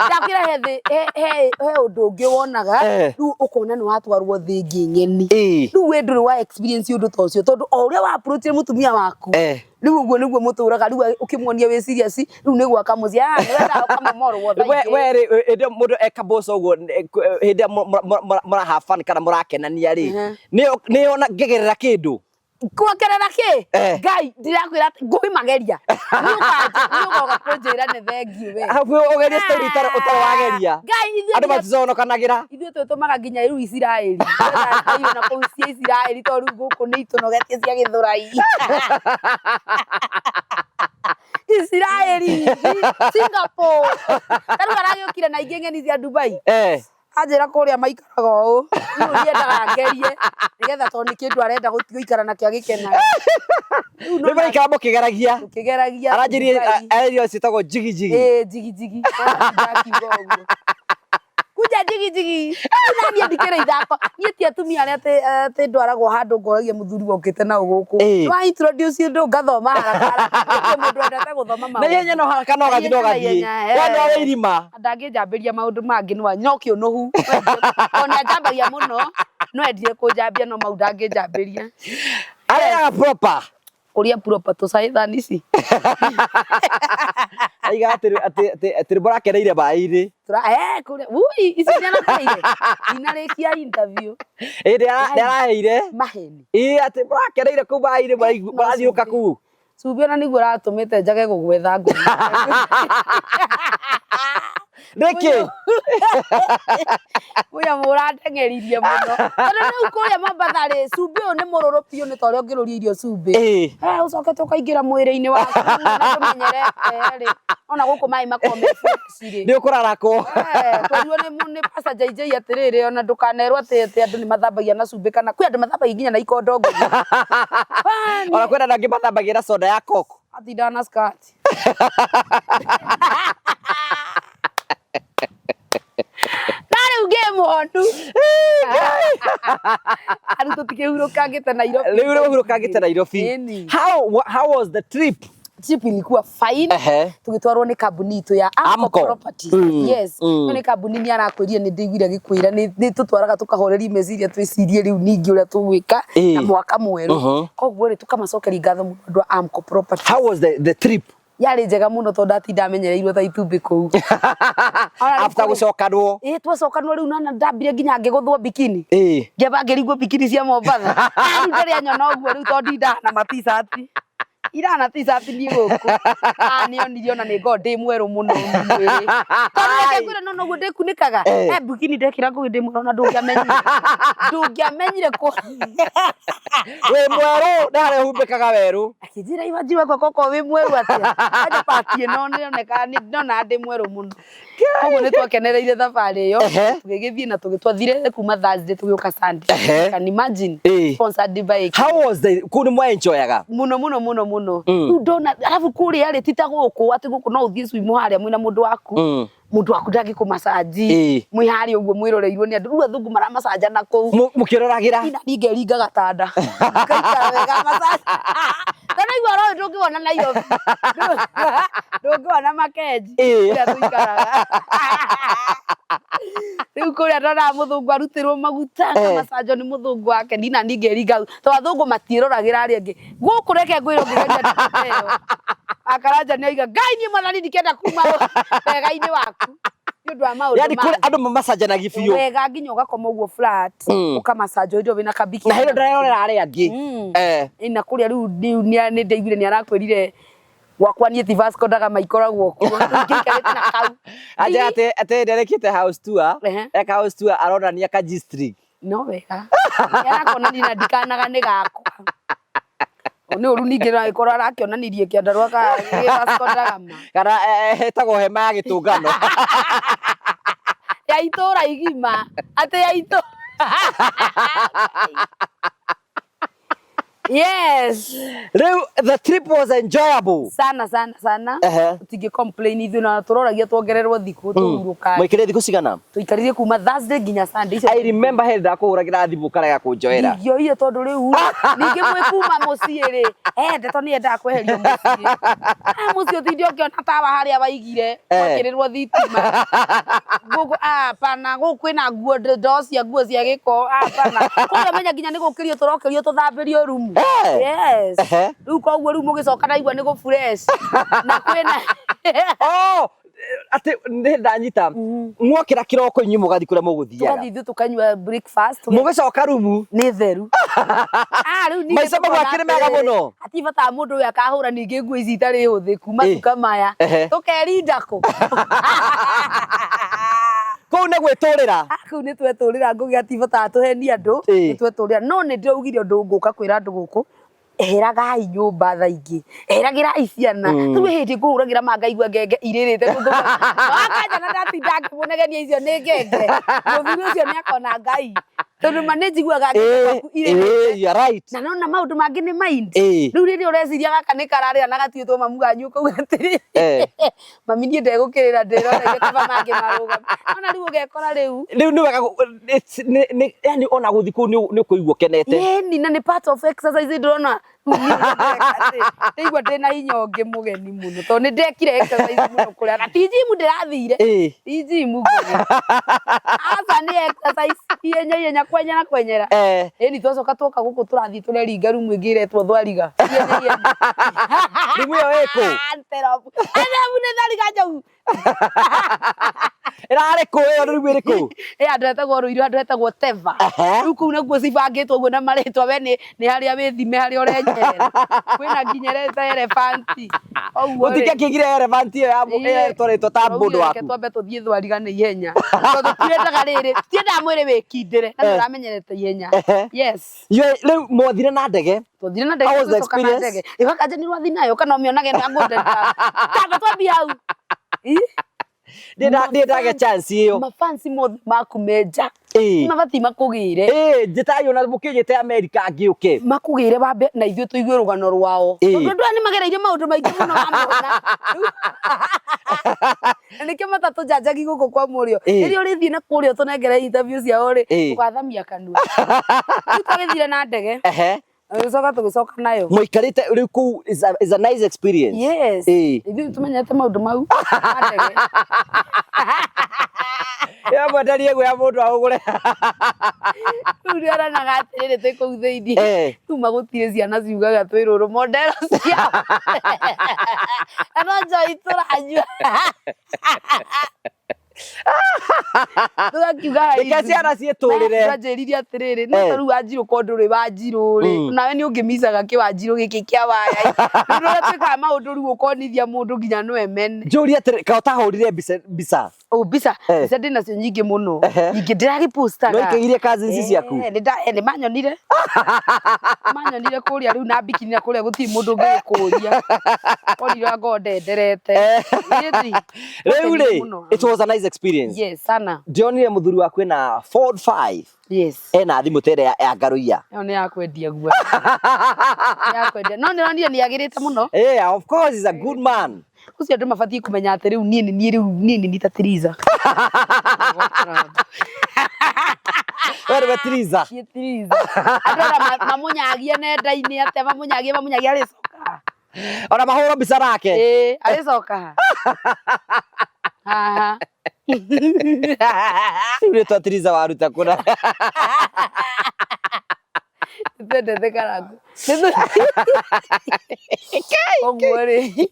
ndakwĩra he thĩ he he ũndũ ũngĩ wonaga. Rĩu ũkona nĩ watwarwo thĩ ĩngĩ ng'eni. Rĩu we ndũrĩ wa experience ũndũ ta ũcio, tondũ o ũrĩa wa approach mũtumia waku, rĩu ũguo nĩguo mũtũraga. Rĩu ũkĩmuonia wĩ serious, rĩu nĩ gwaka mũciĩ. Ah, nĩ wendaga ũkamomorwo thaa We ingĩ. We rĩ, hĩndĩ ĩyo mũndũ eka mboco ũguo, hĩndĩ ĩrĩa mũra have fun kana mũrakenania rĩ, nĩ ona ngĩgerera kĩndũ? Kuongerera kĩ? Ngai, ndirakwĩra atĩ ngũĩ mageria nĩ ũgoka kũnjĩra nĩ thengiũ we. Hau ũgerie story ũtarĩ wageria. Ngai, ithuĩ Andũ maticonokanagĩra. Ithuĩ twĩtũmaga nginya rĩu Isiraeli. Twetha na kũu cia Isiraeli, tondũ rĩu gũkũ nĩ itũnogetie cia Gĩthũrai. Isiraeli, Singapore, ta rĩu aragĩũkire na ingĩ ng'eni cia Dubai. Anjĩra kũrĩa maikaraga ũũ. Rĩu niendaga ngerie nĩgetha, tondũ nĩ kĩndũ arenda gũikara nakĩo agĩkenaga. Rĩu Rĩu nona mũraikara mũkĩgeragia. Tũkĩgeragia. Aranjĩrire Dubai. aranjĩrire ciĩtagwo jigi jigi. Ĩĩ, jigi jigi. Ndakiuga ũguo kunja jigi jigi. Rĩu na niĩ ndikĩrĩ ithako, niĩ ti atumia arĩa atĩ ndwaragwo handũ ngoragia mũthuri wokĩte nao gũkũ. Wa introduce ũndũ ngathoma haraka haraka. Niĩ mũndũ wendete gũthoma Na ihenya, maũndũ no haraka, no gathiĩ, no Na gathiĩ. ihenya, We no wĩ irima. Ndangĩnjambĩria maũndũ mangĩ no kĩũnũhu tondũ nĩ anjambagia mũno. No endire kũnjambia, no mau ndangĩnjambĩria. Arĩaga proper. Kũrĩa proper tũcai thani ici. Aiga atĩ mũrakeneire maĩ-inĩ. Tura kũrĩa ui ici nĩaraheire ndinarĩkia interview. Ĩ, nĩaraheire. Maheni. Ĩ, atĩ mũrakeneire kũu maĩ-inĩ, mũrathiũka kũu. Cumbĩ ona nĩguo ũratũmĩte njage gũgwetha ngũi. Nĩkĩ? Ũyũ mũrateng'eririe mũno, tondũ rĩu kũrĩa Mombatha rĩ, cumbĩ ũyũ nĩ mũrũrũ biũ, nĩ ta ũrĩa ũngĩrũria irio cumbĩ. Ũcokete ũkaingĩra mwĩrĩ-inĩ waku na ndũmenyerete rĩ, ona gũkũ maĩ makoragwo me fresh rĩ. Nĩ ũkũrarakwo. Twerirwo nĩ Pastor JJ atĩrĩrĩ, ona ndũkanerwo atĩ andũ nĩ mathambagia na cumbĩ, kana kwĩ andũ mathambagia nginya na ikondo ngũthi. Ona kwĩna andũ angĩ mathambagia na soda ya Coke. Atindaga na skirt. Na rĩu ngĩ mũhonu rĩu tũtikĩhurũkangĩte Nairobi. Rĩu rĩ ũhurũkangĩte Nairobi. Ĩni. How was the trip? Trip ilikuwa fine. Tũgĩtwarwo nĩ kambuni itũ ya Amco Amco. Properties. Yes. Ĩyo nĩ kambuni nĩ arakwĩrire, nĩ ndĩiguire agĩkwĩra nĩ tũtwaraga tũkahoreria meciria, twĩcirie rĩu ningĩ ũrĩa tũgwĩka na mwaka mwerũ. Koguo rĩ, tũkamacokeria ngatho mũno andũ a Amco Properties. How was the trip? Yarĩ njega mũno, tondũ ndatinda amenyereirwo ta itumbĩ kũu. Ona rĩu After gũcokanwo. Ĩ, twacokanwo rĩu nona ndambire nginya ngĩgũthwo bikini. Ngĩamba ngĩringwo bikini cia Mombatha. Ah, rĩu ndĩrĩa nyona ũguo rĩu, tondũ ndindaga na ma-t-shirt, irana t-shirt niĩ gũkũ. Ah, nĩonire ona nĩ ngoragwo ndĩ mwerũ mũno mwĩrĩ, tondũ reke ngwĩre, nona ũguo ndĩkunĩkaga. Bikini ndekĩra ngũgĩ ndĩ mwerũ, ona ndũngĩamenyire kũ Wĩ mwerũ nĩ harĩa ũhumbĩkaga werũ. Akĩnjĩra iwanji wakwa koko wĩ mwerũ atĩa, anja pati ĩno nĩonekaga nĩndona ndĩ mwerũ mũno. Koguo nĩ twakenereire thabarĩ ĩyo. Tũgĩgĩthiĩ na tũgĩtwathire kuma Thursday tũgĩũka Sunday. Can imagine. Sponsored by How was the kũu nĩ mwaenjoyaga? Mũno mũno mũno mũno. Rĩu ndona arabu kũrĩa rĩ, ti ta gũkũ atĩ gũkũ no ũthiĩ swim harĩa mwĩna mũndũ waku, mũndũ waku ndangĩkũmacanji. Mwĩ harĩa ũguo mwĩroreirwo nĩ andũ, rĩu athũngũ maramacanja na kũu. Mũkĩroragĩra. Ina ningeringa gatanda ngaikara wega massage, tondũ igua oro ũyũ ndũngĩwona Nairobi, ndũngĩwona Makenji kũrĩa tũikaraga. Rĩu kũrĩa ndonaga mũthũngũ arutĩrwo maguta, akamacanjwo nĩ mũthũngũ wake, nina ningeringa, tondũ athũngũ matiĩroragĩra arĩa angĩ. Gũkũ reke ngwĩre, ũngĩgeria ndũkũ ta ĩyo, akaranja nĩ oiga, "Ngai, niĩ mwathani ndikenda kuma wega-inĩ waku nĩ ũndũ wa maũndũ Yani kũrĩ mangĩ." andũ mamacanjanagia biũ. Wega, nginya ũgakoma ũguo flat, ũkamacanjwo hĩndĩ ĩyo wĩna kabiki. Na hĩndĩ ndarerorera arĩa angĩ. Na kũrĩa rĩu nĩ ndaiguire nĩ arakwĩrire gwakwa niĩ ti Vasco da Gama ikoragwo kuo. Rĩu ngĩikarĩte na kau. Anja atĩ nderekĩte house tour. Eka house tour aronania ka G-string. No wega nĩarakonania na ndikanaga nĩ gakwa nĩ ũru, ningĩ no agĩkorwo arakĩonanirie kĩandarũa ka gĩ Vasco da Gama. Kana hetagwo hema ya gĩtũngano. Ya itũra igima, atĩ ya itũra. Yes. Rĩu the trip was enjoyable. Sana sana sana. Ehe. Tũtingĩ complain ithuĩ na tũroragia tuongererwo thikũ tũhurũka. Mwaikĩrire thikũ cigana? Tũikarire kuma Thursday nginya Sunday. Icio I remember hĩndĩ ndakũhũragĩra thimũ ũkarega kũnjoera. Ndingĩoire tondũ rĩu rĩ, ningĩ mwĩ kuma mũciĩ rĩ, eh, ndeto nĩ yendaga kweherio mũciĩ. Ah, mũciĩ ũtinde ũkĩona tawa harĩa waigire, gwekĩrĩrwo thitima. Gũkũ, ah, hapana, gũkũ kwĩna nguo ndoo cia nguo cia gĩko, ah, hapana. Kũrĩa menya nginya nĩ gũkĩrio tũrokĩrio tũthambĩrio rumu. Eh. Yes. Rĩu koguo rĩu mũgĩcoka ndaigua nĩ gũ fresh. Na kwĩna Oh, atĩ nĩ ndanyita. Mwokĩra kĩroko inyuĩ mũgathiĩ kũrĩa mũgũthiaga. Tũgathiĩ ithuĩ tũkanyua breakfast. Mũgĩcoka rumu. Nĩ theru. Ah, rĩu ningĩ Maica mau tũkona akĩrĩ mega atĩrĩrĩ, mũno. Hatirĩ bata wa mũndũ ũyũ akahũra ningĩ nguo ici itarĩ hũthĩku matuka maya. Tũkerinda kũ? Kũu nĩ gwĩtũrĩra. Ah, kũu nĩ twetũrĩra ngũgĩ hatirĩ bata wa tũhenie andũ. Nĩ twetũrĩra. No nĩ ndĩraugire ũndũ ngũka kwĩra andũ gũkũ. Eheragai nyũmba thaa ingĩ, eheragĩrai ciana. Rĩu hĩndĩ ngũhũragĩra ma ngaigua ngenge irĩrĩte wakanja na ndatinda ngĩmũnegenia icio nĩ ngenge. Mũthuri ũcio nĩ akona Ngai. Tondũ ma nĩ njiguaga ngenge gwaku irĩrĩte. You are right. Na nona maũndũ mangĩ nĩ mind. Rĩu rĩrĩa ũreciria gaka nĩ kararĩra na gatiĩtwo mamu ganyu ũkauga atĩrĩ, mami niĩ ndegũkĩrĩra ndĩroragia kaba mangĩ marũgame. Nona rĩu ũgekora rĩu. Rĩu nĩ wega yani ona gũthiĩ kũu nĩ ũkũigua ũkenete. Ĩni na nĩ part of exercise ndĩrona ndaigua ndĩna hinya ũngĩ mũgeni mũno tondũ nĩ ndekire exercise mũno kũrĩa na ti gym ndĩrathire. Ti gym ngũgĩ. Aca nĩ exercise ihenya ihenya kwenyera kwenyera. Ĩni twacoka twoka gũkũ tũrathiĩ tũreringa rumu ĩngĩ ĩretwo thwariga. Ihenya ihenya. Rumu ĩyo ĩkũ? Antelope. Antelope nĩ thwariga njogu. Ĩrarĩ kũ ĩyo rumu ĩrĩ kũ? Ĩ handũ hetagwo Rũirũ, handũ hetagwo Teva. Rĩu kũu nakuo cibangĩtwo ũguo na marĩtwa we nĩ harĩa wĩthime harĩa ũrenyerera. Kwĩna nginya ĩreta elephant. Ũguo rĩ. Ũtingĩakĩgire elephant ĩyo ya ĩretwo rĩtwa ta mũndũ Reke waku. twambe tũthiĩ thwariga nĩ ihenya. Tondũ tũtiendaga rĩrĩ, tũtiendaga mwĩrĩ wĩkindĩre na nĩ ũramenyerete ihenya. Yes. Rĩu mwathire na ndege? Twathire na ndege. How was the tũgĩcoka na experience? ndege. Ĩgakanja nĩ rwathiĩ nayo kana ũmĩonage na ngũnda. Tamba twambie hau. Ndiĩ ndagĩa chance ĩyo. Mafansi mothe maku menja. Mabatiĩ makũgĩre. Njĩtai ona mũkĩnjĩte America ngĩũke. Makũgĩre wambe na ithuĩ tũigue rũgano rwao. Tondũ andũ aya nĩ magereire maũndũ maingĩ mũno mamona. Na nĩkĩo matatũnjanjagi gũkũ kwa mũrĩo. Rĩrĩa ũrĩthiĩ na kũrĩa ũtũnengere interview ciao rĩ, ũgathamia kanua. Rĩu twagĩthire na ndege. Tũgĩcoka tũgĩcoka nayo. Mũikarĩte rĩu kũu is a nice experience. Yes. Ithuĩ tũmenyete maũndũ mau. Ma ndege. Ya mwenderie guoya mũndũ aũgũre. Rĩu nĩoranaga atĩrĩrĩ twĩ kũu thĩinĩ. Rĩu magũtirĩ ciana ciugaga twĩ rũrũ modelo ciao. Na no njohi tũranyua. Tũgakiuga hai. Reke ciana ciĩtũrĩre. Twanjĩrire atĩrĩrĩ, no ta rĩu Wanjirũ ko ndũrĩ Wanjirũ rĩ, nawe nĩ ũngĩmicaga kĩwanjirũ gĩkĩ kĩa waya. Rĩu ũrĩa twĩkaga maũndũ rĩu ũkonithia mũndũ nginya no emene. Njũrie atĩrĩ, kaĩ ũtahũrire mbica? Oh, mbica. Mbica ndĩnacio nyingĩ mũno. Nyingĩ ndĩragĩpostaga. No ikĩgirie cousins ciaku? Nĩ manyonire. Manyonire kũrĩa rĩu na bikini na kũrĩa gũtirĩ mũndũ ũngĩgĩkũria. Onire ngorwo ndenderete. Rĩu rĩ, it was a nice experience. Yes, sana. Ndionire mũthuri waku ena Ford 5. Yes. Ena thimũ ta ĩrĩa ya ngaruiya. Ĩyo nĩ ya kwendia guo. Nĩ ya kwendia. No nĩronire nĩ agĩrĩte mũno. Yeah, of course he's a good man. Ũcio andũ mabatiĩ kũmenya atĩ rĩu niĩ nĩ niĩ rĩu niĩ nĩ niĩ ta Tiriza. We nĩwe Tiriza. Niĩ Tiriza. Andũ ona mamũnyagie nenda-inĩ atĩa mamũnyagie mamũnyagie arĩcoka. Ona mahũrwo mbica nake. Ĩĩ, arĩcoka. Haha. Rĩu rĩtwa Tiriza waruta kũna. Twendete karangu. Ũguo rĩ,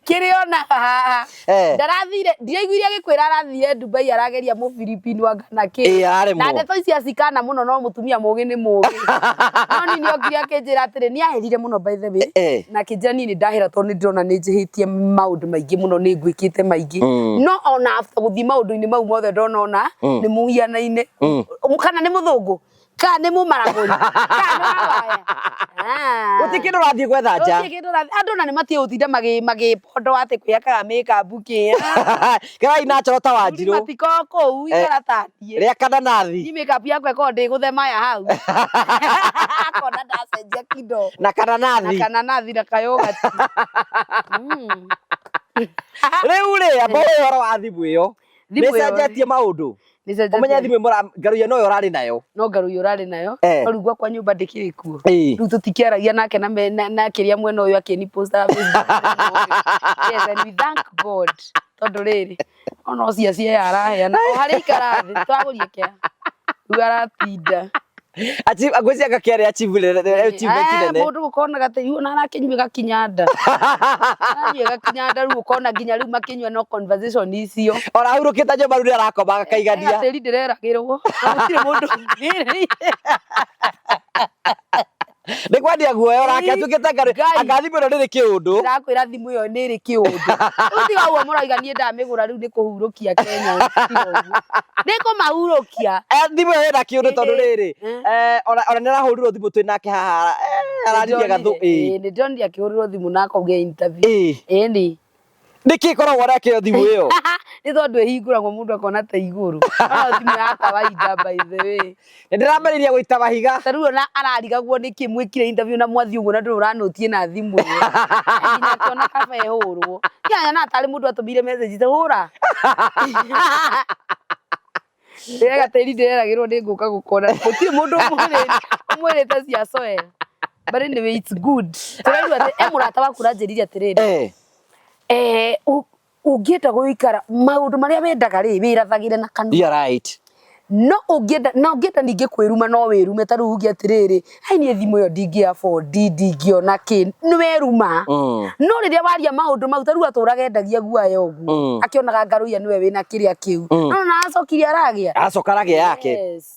kĩrĩa onaga haha, ndarathire, ndiraiguire agĩkwĩra arathire Dubai arageria mũbiribini anga na kĩ. Araremwo. Na ndeto ici acikana mũno no mũtumia mũgĩ nĩ mũgĩ. No niĩ nĩokire akĩnjĩra atĩrĩ, nĩ aherire mũno by the way. Na akĩnjĩra niĩ nĩ ndahera tondũ nĩ ndĩrona nĩ njĩhĩtie maũndũ maingĩ mũno, nĩ ngwĩkĩte maingĩ. No ona after gũthiĩ maũndũ-inĩ mau mothe ndona ona nĩ mũhianaine. Kana nĩ mũthũngũ. Kana nĩ mũmaragũri, kana nĩ wawaya. Ah. Gũtirĩ kĩndũ ũrathiĩ gwetha nja. Gũtirĩ kĩndũ ũrathiĩ, andũ ona nĩ matige gũtinda magĩpondo atĩ kwĩhakaga makeup kĩ. Kerai natural ta Wanjirũ. Matikoragwo kũu, ikara ta niĩ. Rĩa kananathi. Niĩ makeup yakwa ĩkoragwo ndĩgũthemaya hau. Akona ndacenjia kindo. Na kananathi. Na kananathi na kayogati. Rĩu rĩ, amba ũhe ũhoro wa thimũ ĩyo. Thimũ ĩyo. Nĩcenjetie maũndũ. Nĩcenjetie. Ũmenye thimũ ĩmwe ngaruia noyo ũrarĩ nayo. No ngaruia ũrarĩ nayo. Eh. No rĩu gwakwa nyũmba ndĩkĩrĩ kuo. Ĩĩ. Rĩu tũtikĩaragia nake na na kĩrĩa mwena ũyũ akĩni post Facebook. Yes, and we thank God. Tondũ rĩrĩ, ona ũcio cia araheana. O harĩa ikara thĩ, twagũrie kĩa. Rĩu aratinda. Achieve, ngwĩciria gakĩarĩ achievement nene. Mũndũ ũkonaga atĩ rĩu ona arakĩnyua gakinya nda. Aranyua gakinya nda rĩu ũkona nginya rĩu makĩnyua no conversation icio. Ona ahurũkĩte nyũmba rĩu nĩarakoma agakaigania. Atĩri ndĩreragĩrwo. Na gũtirĩ mũndũ ũngĩrĩire. Nĩ kwendia guoya ũrake atuĩkĩte ngarũ. Ngai. Anga thimũ ĩno ndĩrĩ kĩũndũ. Ndĩrakwĩra thimũ ĩyo nĩ ĩrĩ kĩũndũ. Rĩu tiga ũguo mũrauga niĩ ndamĩgũra rĩu nĩ kũhurũkia Kenya. Tiga ũguo. Nĩ kũmahurũkia. Thimũ ĩyo ĩna kĩũndũ tondũ rĩrĩ, ona nĩ arahũrirwo thimũ twĩ nake haha, araririe gathũ. Nĩ ndĩronire akĩhũrĩrwo thimũ na akauga interview. Ĩni. Nĩkĩ ĩkoragwo nakĩo thimũ ĩyo? Nĩ tondũ ĩhingũragwo mũndũ akona ta igũrũ. No thimũ ya kawaida by the way. Nĩ ndĩrambĩrĩria gũita mahiga. Ta rĩu ona ararigagwo nĩkĩ mwĩkire interview na mwathiĩ ũguo na ndũrĩ ũranũtie na thimũ ĩyo. Nginya akĩona kaba ĩhũrwo. Nginya na tarĩ mũndũ atũmire message ta hũra. Ndĩrega tĩri ndĩreragĩrwo nĩ ngũka gũkona. Gũtirĩ mũndũ ũmwĩrĩte cia soel. But anyway it's good. Tũraigua atĩ mũrata waku ũranjĩrire atĩrĩrĩ. Ũngĩenda gũikara maũndũ marĩa wendaga rĩ wĩrathagĩre na kanua. You are right. No ũngĩenda na ũngĩenda ningĩ kwĩruma no wĩrume ta rĩu uge atĩrĩrĩ, ai niĩ thimũ ĩyo ndingĩ afford ndingĩona kĩ, nĩ weruma. No rĩrĩa waria maũndũ mau ta rĩu atũraga endagia guoya ũguo, akĩonaga ngaruia nĩwe wĩna kĩrĩa kĩu. No na acokire aragĩa. Acoka aragĩa yake. Yes.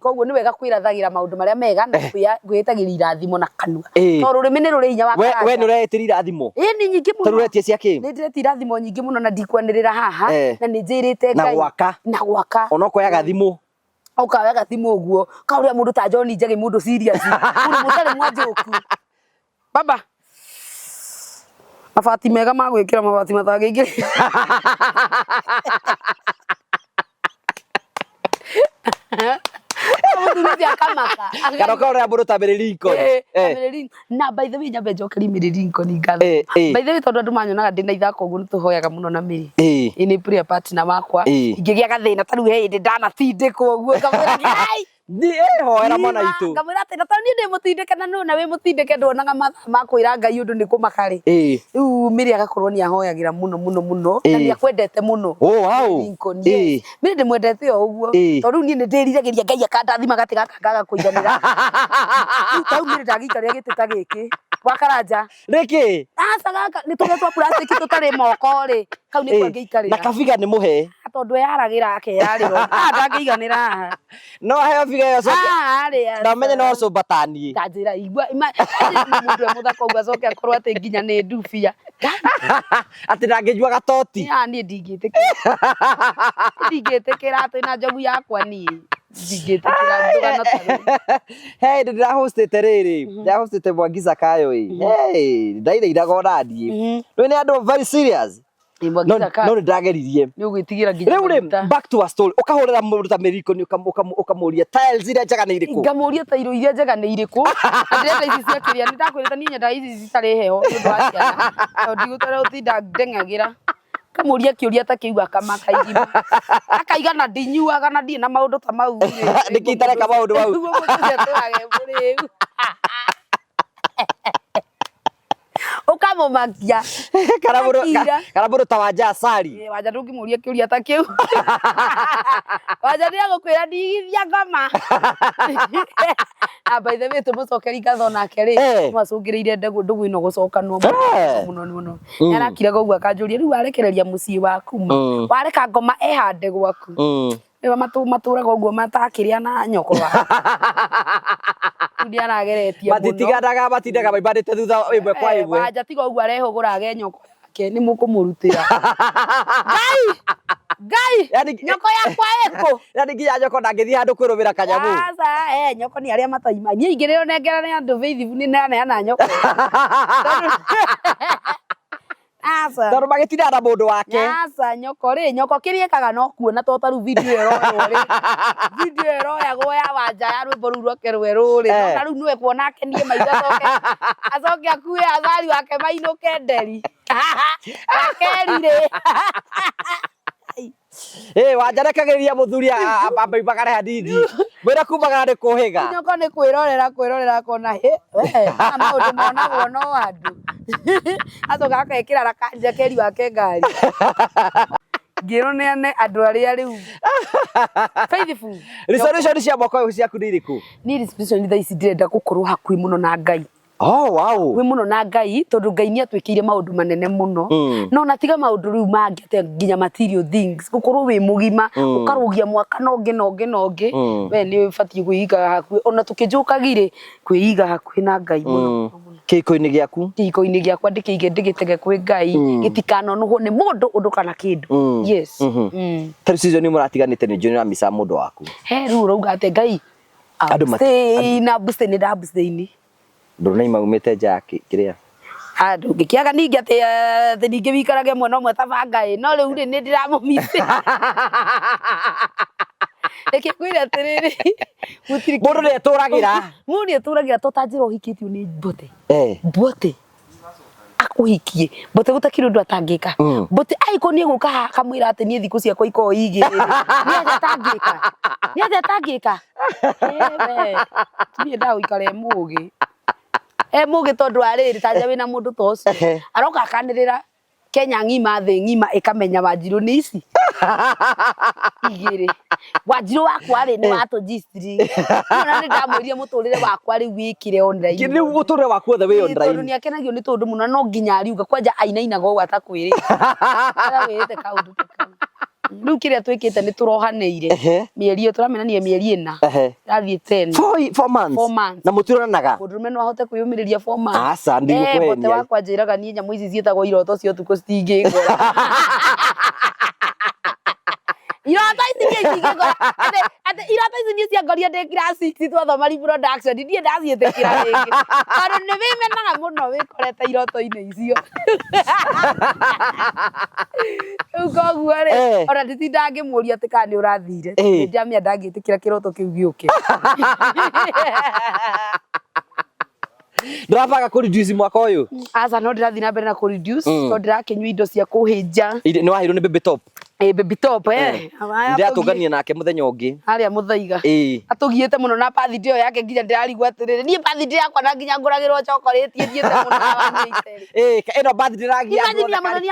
Koguo nĩ wega kwĩrathagĩra maũndũ marĩa mega na kwĩĩtagĩria irathimo na kanua. Tondũ rũrĩmĩ nĩ rũrĩ hinya wa We karanja. nĩ ũreĩtĩria irathimo? Ĩĩ nĩ nyingĩ mũno. Tondũ ũretia cia kĩ? Nĩ ndĩretia irathimo nyingĩ mũno na ndikwanĩrĩra haha na nĩ njĩrĩte Na Ngai. gwaka. Na gwaka. Ona ũkoyaga thimũ. Ũkoyaga thimũ ũguo. Kaũrĩa mũndũ ta John Njagi mũndũ serious. Mũndũ mũtarĩ mwanjũku. Baba. Mabati mega ma gwĩkĩra mabati matangĩingĩra. Mũthuri ũcio akamaka. Kana ũkarora mũndũ ta Mary Lincoln. Mary Lincoln. Na by the way nyambe njokerie Mary Lincoln ngatho. By the way tondũ andũ manyonaga ndĩ na ithako ũguo nĩ tũhoyaga mũno na Mary. Nĩ prayer partner wakwa. Ingĩgĩa gathĩna ta rĩu he hĩndĩ ndanatindĩkwo ũguo ngamwĩra Ngai. Hoera mwana witũ. Ngamwĩra atĩ na tondũ niĩ ndĩ mũtindĩke na nũ na wĩ mũtindĩke nduonaga mathaa ma kwĩra Ngai ũndũ nĩ kũmaka rĩ. Rĩu Mary agakorwo nĩ ahoyagĩra mũno mũno mũno na nĩ akwendete mũno. Oh, wow. Lincoln, yes. Mary ndĩmwendete o ũguo. Tondũ rĩu niĩ nĩ ndĩriragĩria Ngai akandathima gatĩ gaka ngaga kũiganĩra. Rĩu ta rĩu Mary ndangĩikarĩra gĩtĩ ta gĩkĩ. Wa Karanja. Nĩkĩ? Aca gaka nĩ tũrĩa twa plastic tũtarĩ moko rĩ. Kau nĩko angĩikarĩra. Na kabiga nĩ mũhe. Tondũ eyaragĩra akeyarĩra. Haha ndangĩiganĩra haha. No aheo biga ĩyo acoke. Haha rĩ. Na ũmenye no cũmba ta niĩ. Ta njĩra igua. Mũndũ e mũthaka ũguo acoke akorwo atĩ nginya nĩ ndubia. Atĩ ndangĩnyua gatoti. Haha niĩ ndingĩtĩkĩra. Ndingĩtĩkĩra atĩ na njogu yakwa niĩ. Ndingĩtĩkĩra ndũgano ta rũu. Hey, ndĩrahostĩte rĩrĩ. Ndĩrahostĩte Mwangi Zakayo ĩ. Hey, ndairairaga ona niĩ. Rĩu nĩ andũ very serious. Mwangi Zakayo. No nĩ ndageririe. Nĩ ũgwĩtigĩra nginya Rĩu rĩ, back to our story. Ũkahũrĩra mũndũ ta Mary Lincoln ũkamũria tiles iria njega nĩ irĩkũ? Ngamũria tairo iria njega nĩ irĩkũ? Na ndĩrenda ici cia kĩrĩa, nĩ ndakwĩrĩte niĩ nyendaga ici citarĩ heho nĩ ũndũ wa ciana. Tondũ ndigũtara gũtinda ndeng'agĩra. Ngamũria kĩũria ta kĩu akamaka igima. Akaiga na ndinyuaga na ndirĩ na maũndũ ta mau rĩ. Nĩkĩ itareka maũndũ mau? Nĩguo mũndũ ũcio atũrage mũrĩu. Ũkamũmakia. Kana mũndũ ta Wanja Asali. Wanja ndũngĩmũria kĩũria ta kĩu. Wanja nĩ egũkwĩra ndigithia ngoma. Na by the way tũmũcokerie ngatho nake rĩ, no acũngĩrĩire ndũgũ ĩno gũcokanwo mũno mũno. Nĩ arakiraga ũguo akanjũria rĩu warekereria mũciĩ waku ma? Wareka ngoma ehande gwaku? Rĩu matũraga ũguo matakĩrĩa na nyoko wa. Rĩu nĩ arageretie mũno. Matitiganaga, matindaga maimanĩte thutha ĩmwe kwa ĩmwe. Wanja tiga ũguo arehũgũra age nyoko yake nĩ mũkũmũrutĩra. Ngai! Ngai Yani nyoko yakwa ĩkũ? Yani nginya nyoko ndangĩthiĩ handũ kwĩrũmĩra kanyamũ. Aca, nyoko nĩ arĩa mataima. Niĩ ingĩrĩo nengerane andũ faithful nĩ ndaneana nyoko. Aca. Tondũ magĩtindaga na mũndũ wake. Aca nyoko rĩ, nyoko kĩrĩa ĩkaga no kuona to ta rĩu video ĩyo ĩroywo rĩ. Video ĩyo ĩroyagwo ya Wanja ya rwĩmbo rũu rwake rwerũ rĩ. Na rĩu nĩwe kuona akenie maitho acoke acoke akue athari wake mainũke nderi. Wakeri rĩ. Ĩ Wanja rekagĩrĩria mũthuri ambaimagare hanini. Mwĩre kumagara nĩ kũhĩga. Nyoko nĩ kwĩrorera kwĩrorera akona hĩ we maya maũndũ monagwo no andũ. Acoka akekĩra rakanjakeri wake ngari. Ngĩrwo neane andũ arĩa rĩu faithful. Resolution cia mwaka ũyũ ciaku nĩ irĩkũ? Niĩ resolution thaa ici ndĩrenda gũkorwo hakuhĩ mũno na Ngai. Oh wow. Hakuhĩ mũno na Ngai tondũ Ngai nĩ atwĩkĩire maũndũ manene mũno. No ona tiga maũndũ rĩu mangĩ atĩ nginya material things, gũkorwo wĩ mũgima, ũkarũgia mwaka na ũngĩ na ũngĩ na ũngĩ, we nĩ ũbatiĩ kwĩiga hakuhĩ, ona tũkĩnjũkagi rĩ, kwĩiga hakuhĩ na Ngai mũno. Kĩhiko-inĩ gĩaku? Kĩhiko-inĩ gĩakwa ndĩkĩige ndĩgĩtege kwĩ Ngai, gĩtikanonũhwo nĩ mũndũ ũndũ kana kĩndũ. Yes. Ta rĩu season mũratiganĩte nĩ njũĩ nĩ ũramica mũndũ waku. He rĩu ũrauga atĩ Ngai abstain, abstain, nĩ abstain. Ndũnaima umĩte nja ya kĩrĩa? Ndũngĩkĩaga ningĩ atĩ atĩ ningĩ wĩikarage mwena ũmwe ta banga ĩ, no rĩu rĩ nĩ ndĩramũmiss. Reke ngwĩre atĩrĩrĩ, gũtirĩ Mũndũ nĩ etũragĩra. Mũndũ nĩ etũragĩra to ta njĩra ũhikĩtio nĩ mbote. Mbote. Akũhikie. Mbote gũtakĩrĩ ũndũ atangĩka. Mbote angĩkorwo nĩ egũka haha akamwĩra atĩ niĩ thikũ ciakwa ikoragwo igĩrĩ. Nĩ atĩa atangĩka? Nĩ atĩa atangĩka? We, niĩ endaga gũikara e mũgĩ. E mũgĩ tondũ wa rĩrĩ, ta nja wĩna mũndũ ta ũcio. Aroka akanĩrĩra Kenya ng'ima thĩ ng'ima ĩkamenya Wanjirũ nĩ ici igĩrĩ. Wanjirũ wakwa rĩ nĩ wa tũ-G-string. Ona nĩ ndamwĩrire mũtũrĩre wakwa rĩu wĩkĩre online. Rĩu mũtũrĩre waku wothe wĩ online. Tondũ nĩ akenagio nĩ tũndũ mũno no nginya ariuga kwanja ainainaga ũguo atakwĩrĩte. Atakwĩrĩte kaũndũ ta kau. Rĩu kĩrĩa twĩkĩte nĩ tũrohanĩire. Mĩeri ĩyo tũramenanire mĩeri ĩna. Ĩrathiĩ 10. 4 months. 4 months. Na mũtironanaga? Mũndũrũme no ahote kwĩyũmĩrĩria 4 months? Aca, ndigũkũhenia. Mbote wakwa njĩraga niĩ nyamũ ici ciĩtagwo iroto cia ũtukũ citingĩngora. Iroto ici niĩ itingĩngora. Atĩ iroto ici niĩ ciangorire ndĩ class 6 twathoma reproduction ndirĩ ndaciĩtĩkĩra rĩngĩ. Tondũ nĩ wĩmenaga mũno wĩkorete iroto-inĩ icio. Rĩu koguo rĩ, ona nditindaga ngĩmũria atĩ kana nĩ ũrathire. Nĩ ndamenya ndangĩtĩkĩra kĩroto kĩu gĩũke. Ndũrabanga kũ reduce mwaka ũyũ? Aca, no ndĩrathiĩ na mbere na kũ reduce tondũ ndĩrakĩnyua indo cia kũhĩnja. Nĩ waheirwo nĩ Baby Top? Ĩ, Baby Top eh. Ndĩratũngania nake mũthenya ũngĩ. Harĩa Mũthaiga. Atũgiĩte mũno na birthday ĩyo yake nginya ndĩrarigwo atĩrĩrĩ, niĩ birthday yakwa na nginya ngũragĩrwo chocolate thiĩte mũno na wanyite. Ĩ, ĩno birthday ĩragia andũ Imagine othe ya Mũthoni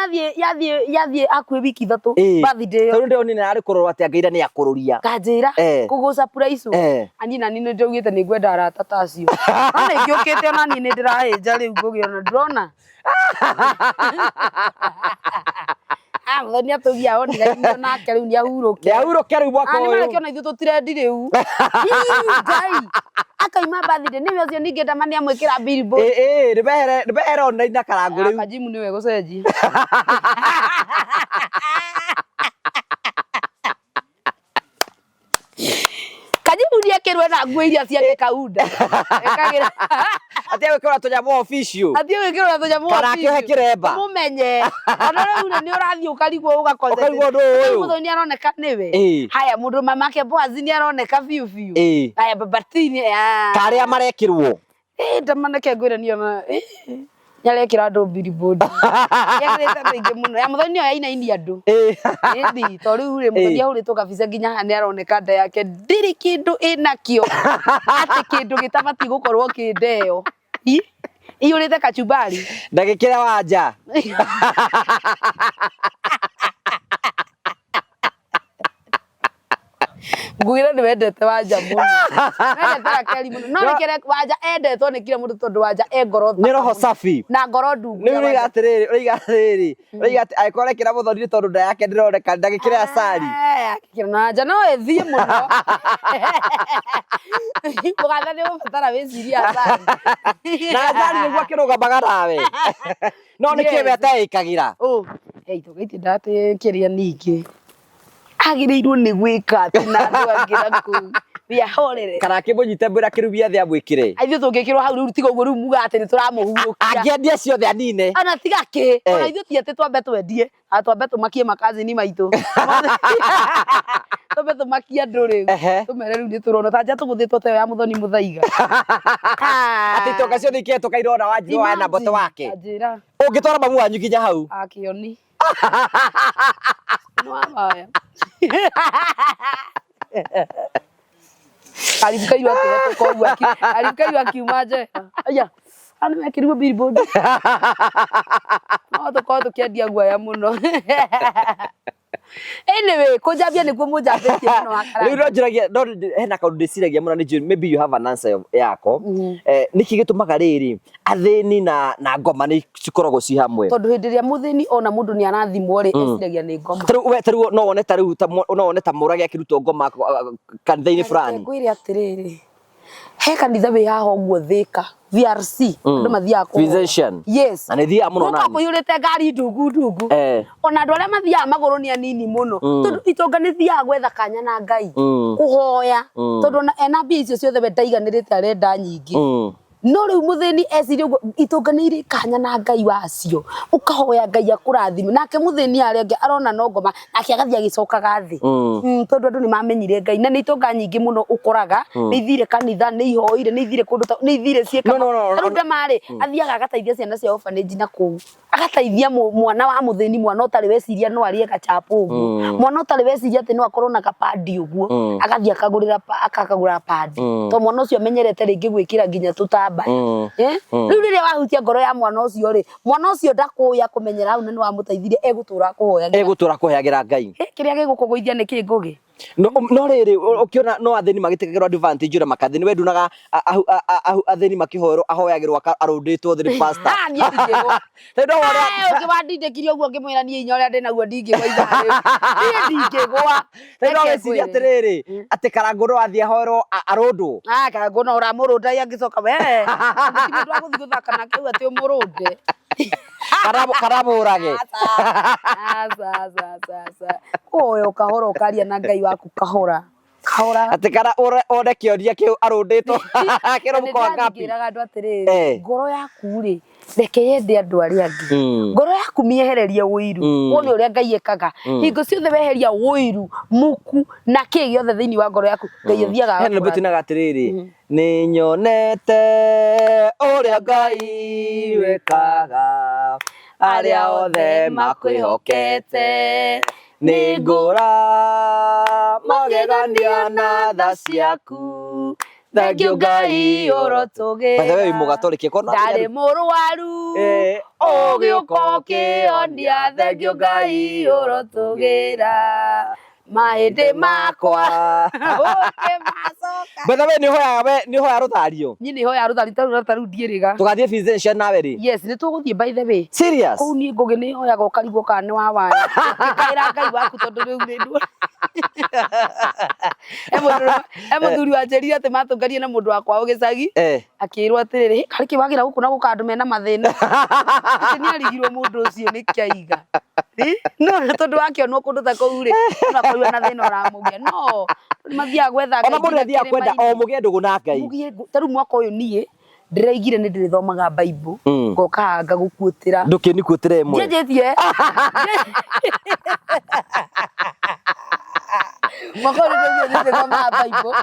yathiĩ hakuhĩ wiki 3 birthday ĩyo. Tondũ ndĩronire narĩ kũrorwo atĩ Ngai nĩ akũrũria. Kanjĩra kũgũ surprise. Ani na niĩ nĩ ndaugĩte nĩ ngwenda arata ta acio. No nĩ ngĩũkĩte ona niĩ nĩ ndĩrahĩnja rĩu ngũgĩona ndũrona. Ah, Mũthoni atũgia online nake rĩu nĩ ahurũke. Nĩ ahurũke rĩu mwaka Ah, nĩ ũyũ. marakĩona ithuĩ tũtirendi rĩu. Ii, Ngai. Akaima birthday nĩwe ũcio ningĩ ndama nĩ amwĩkĩra billboard. Ĩ, ĩ, nĩ mehere online na Karangũ rĩu. Kajimu nĩwe gũcenjia. Kajimu nĩ ekĩrwo na nguo iria ciake kaunda. Ekagĩra. Atige gwĩkĩrwo tũnyamũ official. Atige gwĩkĩrwo na tũnyamũ Kana akĩohe official. kĩremba. Ũmũmenye. Ona rĩu rĩ nĩ ũrathiĩ ũkarigwo ũgakonde. Ũkarigwo nũ ũyũ. Mũthoni nĩ aroneka nĩwe. Haya mũndũ mamake Boaz nĩ aroneka biũ biũ. Haya Babatini. Karĩa marekĩrwo. Ndamaneke ngwĩre niĩ ona nĩ arekĩra andũ billboard. Nĩekĩrĩte andũ aingĩ mũno. Ya Mũthoni nĩyo yainainia andũ. Ĩni, to rĩu rĩ Mũthoni ahũrĩtwo kabica nginya haha nĩ aroneka nda yake ndĩrĩ kĩndũ ĩnakĩo. Atĩ kĩndũ gĩtabatiĩ gũkorwo kĩ nda ĩyo. Iyũrĩte kachumbari. Ndagĩkĩra Wanja. Ngwĩra nĩ wendete Wanja mũno. Wendete Rakeli mũno. No nĩ Wanja endetwo nĩ kila mũndũ tondũ Wanja e ngoro Nĩ roho safi. Na ngoro ndungu. Rĩu ũraiga atĩrĩrĩ, ũraiga atĩrĩrĩ, ũraiga atĩ angĩkorwo arekĩra Mũthoni nĩ tondũ nda yake ndĩroneka ndagĩkĩre acari. Akĩkĩra na Wanja no ĩthiĩ mũno. Mũgathe nĩ ũgũbatara wĩcirie acari. Na acari nĩguo akĩrũgamaga nawe. No nĩ kĩĩ we ateĩkagĩra? Ũ, hey, tũgĩtinda atĩ kĩrĩa ningĩ. Agĩrĩirwo nĩ gwĩka atĩ na andũ angĩ na kũu wĩahorere. Kana akĩmũnyite mbwĩra kĩrumia thĩ amwĩkĩre. Ithuĩ tũngĩkĩrwo hau rĩu tiga ũguo rĩu muga atĩ nĩ tũramũhurũkia. Angĩendia ciothe anine. Ona tiga kĩ, ona ithuĩ ti atĩ twambe twendie, a twambe tũmakie makazini maitũ. Twambe tũmakie andũ rĩu. Tũmere rĩu nĩ tũrona ta nja tũgũthĩtwo ta ĩyo ya Mũthoni Mũthaiga. Atĩ itonga ciothe ikĩhetũka irona Wanjirũ wa na Mbote wake. Anjĩra. Ũngĩtwara mamu wanyu nginya hau. Akĩoni. Nĩ wamaya. Karibu Kairu akĩhetũka ũguo Karibu Kairu akiuma njera. Aya, aya nĩmekĩrirwo billboard. No tũkorwo tũkĩendia guoya mũno. Anyway, kũnjambia nĩkuo mũnjambĩtie mũno wa Rĩu no njũragia, no hena kaũndũ ndĩciragia mũno nĩ njũĩ maybe you have an answer yako. Nĩkĩ gĩtũmaga rĩrĩ athĩni na ngoma nĩ cikoragwo ci hamwe? Tondũ hĩndĩ ĩrĩa mũthĩni ona mũndũ nĩ arathimwo rĩ, eciragia nĩ ngoma. Tarĩu we tarĩu no wone tarĩu no wone ta Mũrage akĩrutwo ngoma kanitha-inĩ fulani. Ngwĩre atĩrĩrĩ, he kanitha wĩ haha ũguo Thĩka, VRC, andũ mathiaga kũhoya. Vincentian. Yes. Na nĩ thiaga mũno Gũka nani. kũiyũrĩte ngari ndungu ndungu. Ona andũ arĩa mathiaga magũrũ nĩ anini mũno. Tondũ itonga nĩ thiaga gwetha kanya na Ngai. Kũhoya. Tondũ ona ena mbia icio ciothe we ndaiganĩrĩte arenda nyingĩ. No rĩu mũthĩni eciria ũguo itonga nĩ irĩ kanya na Ngai wacio. Ũkahoya Ngai akũrathime. Nake mũthĩni arĩa angĩ arona no ngoma nake agathiĩ agĩcokaga thĩ. Tondũ andũ nĩ mamenyire Ngai na nĩ itonga nyingĩ mũno ũkoraga nĩ ithire kanitha, nĩ ihoire, nĩ ithire kũndũ ta nĩ ithire ciĩka. No. Rĩu Ndama-rĩ, athiaga agateithia ciana cia orphanage na kũu. Agateithia mwana wa mũthĩni, mwana ũtarĩ weciria no arĩe gachapo ũguo. Mwana ũtarĩ weciria atĩ no akorwo na gapandi ũguo. Agathiĩ akagũrĩra akagũra pandi. Tondũ mwana ũcio amenyerete rĩngĩ gwĩkĩra nginya tũtambaya. Rĩu rĩrĩa wahutia ngoro ya mwana ũcio rĩ, mwana ũcio ndakũĩ akũmenyera hau na nĩ wamũteithirie, egũtũra akũhoyagĩra. Egũtũra akũhoyagĩra Ngai. Kĩrĩa gĩgũkũgũithia nĩ kĩ Ngũgĩ? No rĩrĩ ũkĩona no athĩni magĩtĩkagĩrwo advantage ũrĩa makathĩni we ndunaga athĩni makĩhoerwo ahoyagĩrwo arũndĩtwo thĩ nĩ pastor. Niĩ ndingĩgwa. Rĩu no wone Ũngĩ wandindĩkirie ũguo ngĩmwĩra niĩ inya ũrĩa ndĩnaguo ndingĩgwa ithaa rĩu. Niĩ ndingĩgwa. Rĩu no wĩcirie atĩrĩrĩ atĩ Karangũ no athiĩ ahoerwo arũndwo. Karangũ no ũramũrũnda angĩcoka we. Ti mũndũ wa gũthiĩ gũthaka nake ũguo atĩ ũmũrũnde. Karamũrage. Aca, aca, aca, aca. Kũhoya ũkahora ũkaria na Ngai waku kahora. Kahora. Atĩ kana one kĩoria kĩu arũndĩtwo kĩro mũko wa ngapi. Ngĩraga andũ atĩrĩrĩ, ngoro yaku rĩ, reke yende andũ arĩa angĩ. Ngoro yaku mĩehererie ũiru. Wone ũrĩa Ngai ekaga. Hingo ciothe weheria ũiru, muku na kĩ gĩothe thĩinĩ wa ngoro yaku, Ngai athiaga Hena rwĩmbo tũinaga atĩrĩrĩ, nĩ nyonete ũrĩa Ngai wĩkaga, arĩa othe makwĩhokete, nĩ ngũra magegania na tha ciaku. Thank you Ngai ũrotũgĩra. By the way, mũgatoliki ko ndarĩ mũrwaru ũgĩũka ũkĩonia. Thank you Ngai ũrotũgĩra mahĩndĩ makwa ũkĩmacoka. By the way, nĩ ũhoyaga we nĩ ũhoya rũthario? Niĩ nĩ hoya rũthari tarĩu ndiĩrĩga. Tũgathiĩ Vincentian nawe rĩ? Yes, nĩ tũgũthiĩ by the way. Serious? Kũu niĩ Ngũgĩ nĩ hoyaga ũkarigwo kana nĩ wa waya. Ũkĩkaĩra Ngai waku tondũ rĩu rĩ he mũthuri wanjĩrire atĩ matũnganire na mũndũ wa kwao gĩcagi. Akĩrwo atĩrĩrĩ, karĩ kĩ wagĩra gũkũ na gũka andũ mena mathĩna. Atĩ nĩ arigirwo mũndũ ũcio nĩ kĩaiga. No tondũ wakĩonwo kũndũ ta kũu rĩ, ona koiwa na thĩna ũramũgia. No mathiaga gwetha Ona mũndũ athiaga kwenda o mũgĩe ndũgũ na Ngai. Mũgĩe ta rĩu mwaka ũyũ niĩ ndĩraigire nĩ ndĩrĩthomaga Bible. Ngoka ngagũkuĩtĩra. Ndũkĩnikuĩtĩra ĩmwe. Ndianjĩtie. Mwaka ũyũ nĩndĩraigire nĩ ndĩrĩthomaga Bible.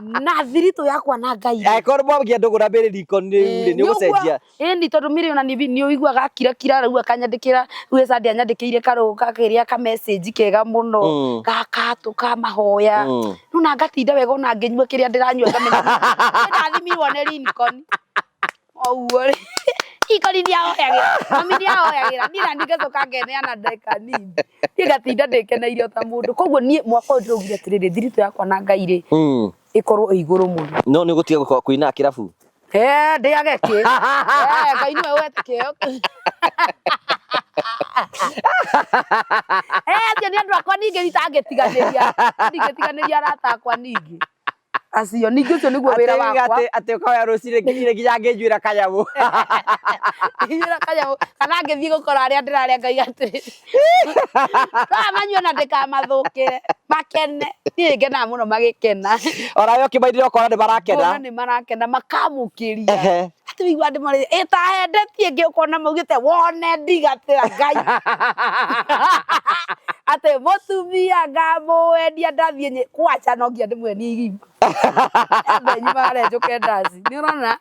Na thiritũ yakwa na Ngai. Angĩkorwo mwagĩa ndũgũ na Mary Lincoln rĩu rĩ, nĩ ũgũcenjia. Ĩni tondũ Mary ona nĩ ũiguaga akira kira rĩu akanyandĩkĩra, rĩu Sunday anyandĩkĩire karũ gakĩrĩa ka message kega mũno, ga katũ ka mahoya. Rĩu na ngatinda wega ona ngĩnyua kĩrĩa ndĩranyua ngamenya nĩndathimirwo nĩ Lincoln. Ũguo rĩ, Lincoln nĩ ahoyagĩra, mami nĩ ahoyagĩra, niĩ nani ngacoka ngeneana ndagĩka nini. Niĩ ngatinda ndĩkeneire o ta mũndũ. Koguo niĩ mwaka ũyũ ndĩraugire atĩrĩrĩ, thiritũ yakwa na Ngai rĩ, ĩkorwo ĩ igũrũ mũno. No nĩ ũgũtiga kũina kĩrabu? Ndĩage kĩ? Ngai nĩwe ũhete kĩheo. Acio nĩ andũ akwa ningĩ itangĩtiganĩria. Ndingĩtiganĩria arata akwa ningĩ. Acio ningĩ ũcio nĩguo wĩra wakwa. Atĩ ũkahoya rũcinĩ nginyire nginya ngĩnjuĩra kanyamũ. Ngĩnjuĩra kanyamũ kana ngĩthiĩ gũkora arĩa ndĩrarĩa ngai atĩrĩrĩ. Manyue na ndĩkamathũkĩre. Makene. Niĩ ngenaga mũno magĩkena. Ona we ũkĩmainĩra ũkona nĩ marakena. Ngona nĩ marakena makamũkĩria. Ehe. Atĩ wĩigua andũ marĩ ĩtahendetie ĩngĩ ũkona maugĩte wone ndigatĩra Ngai. Atĩ mũtumia ngamũendia ndathiĩ kwacha no nginya ndĩmwenie igima. Andũ anyu marenjũke ndaci. Nĩ ũrona?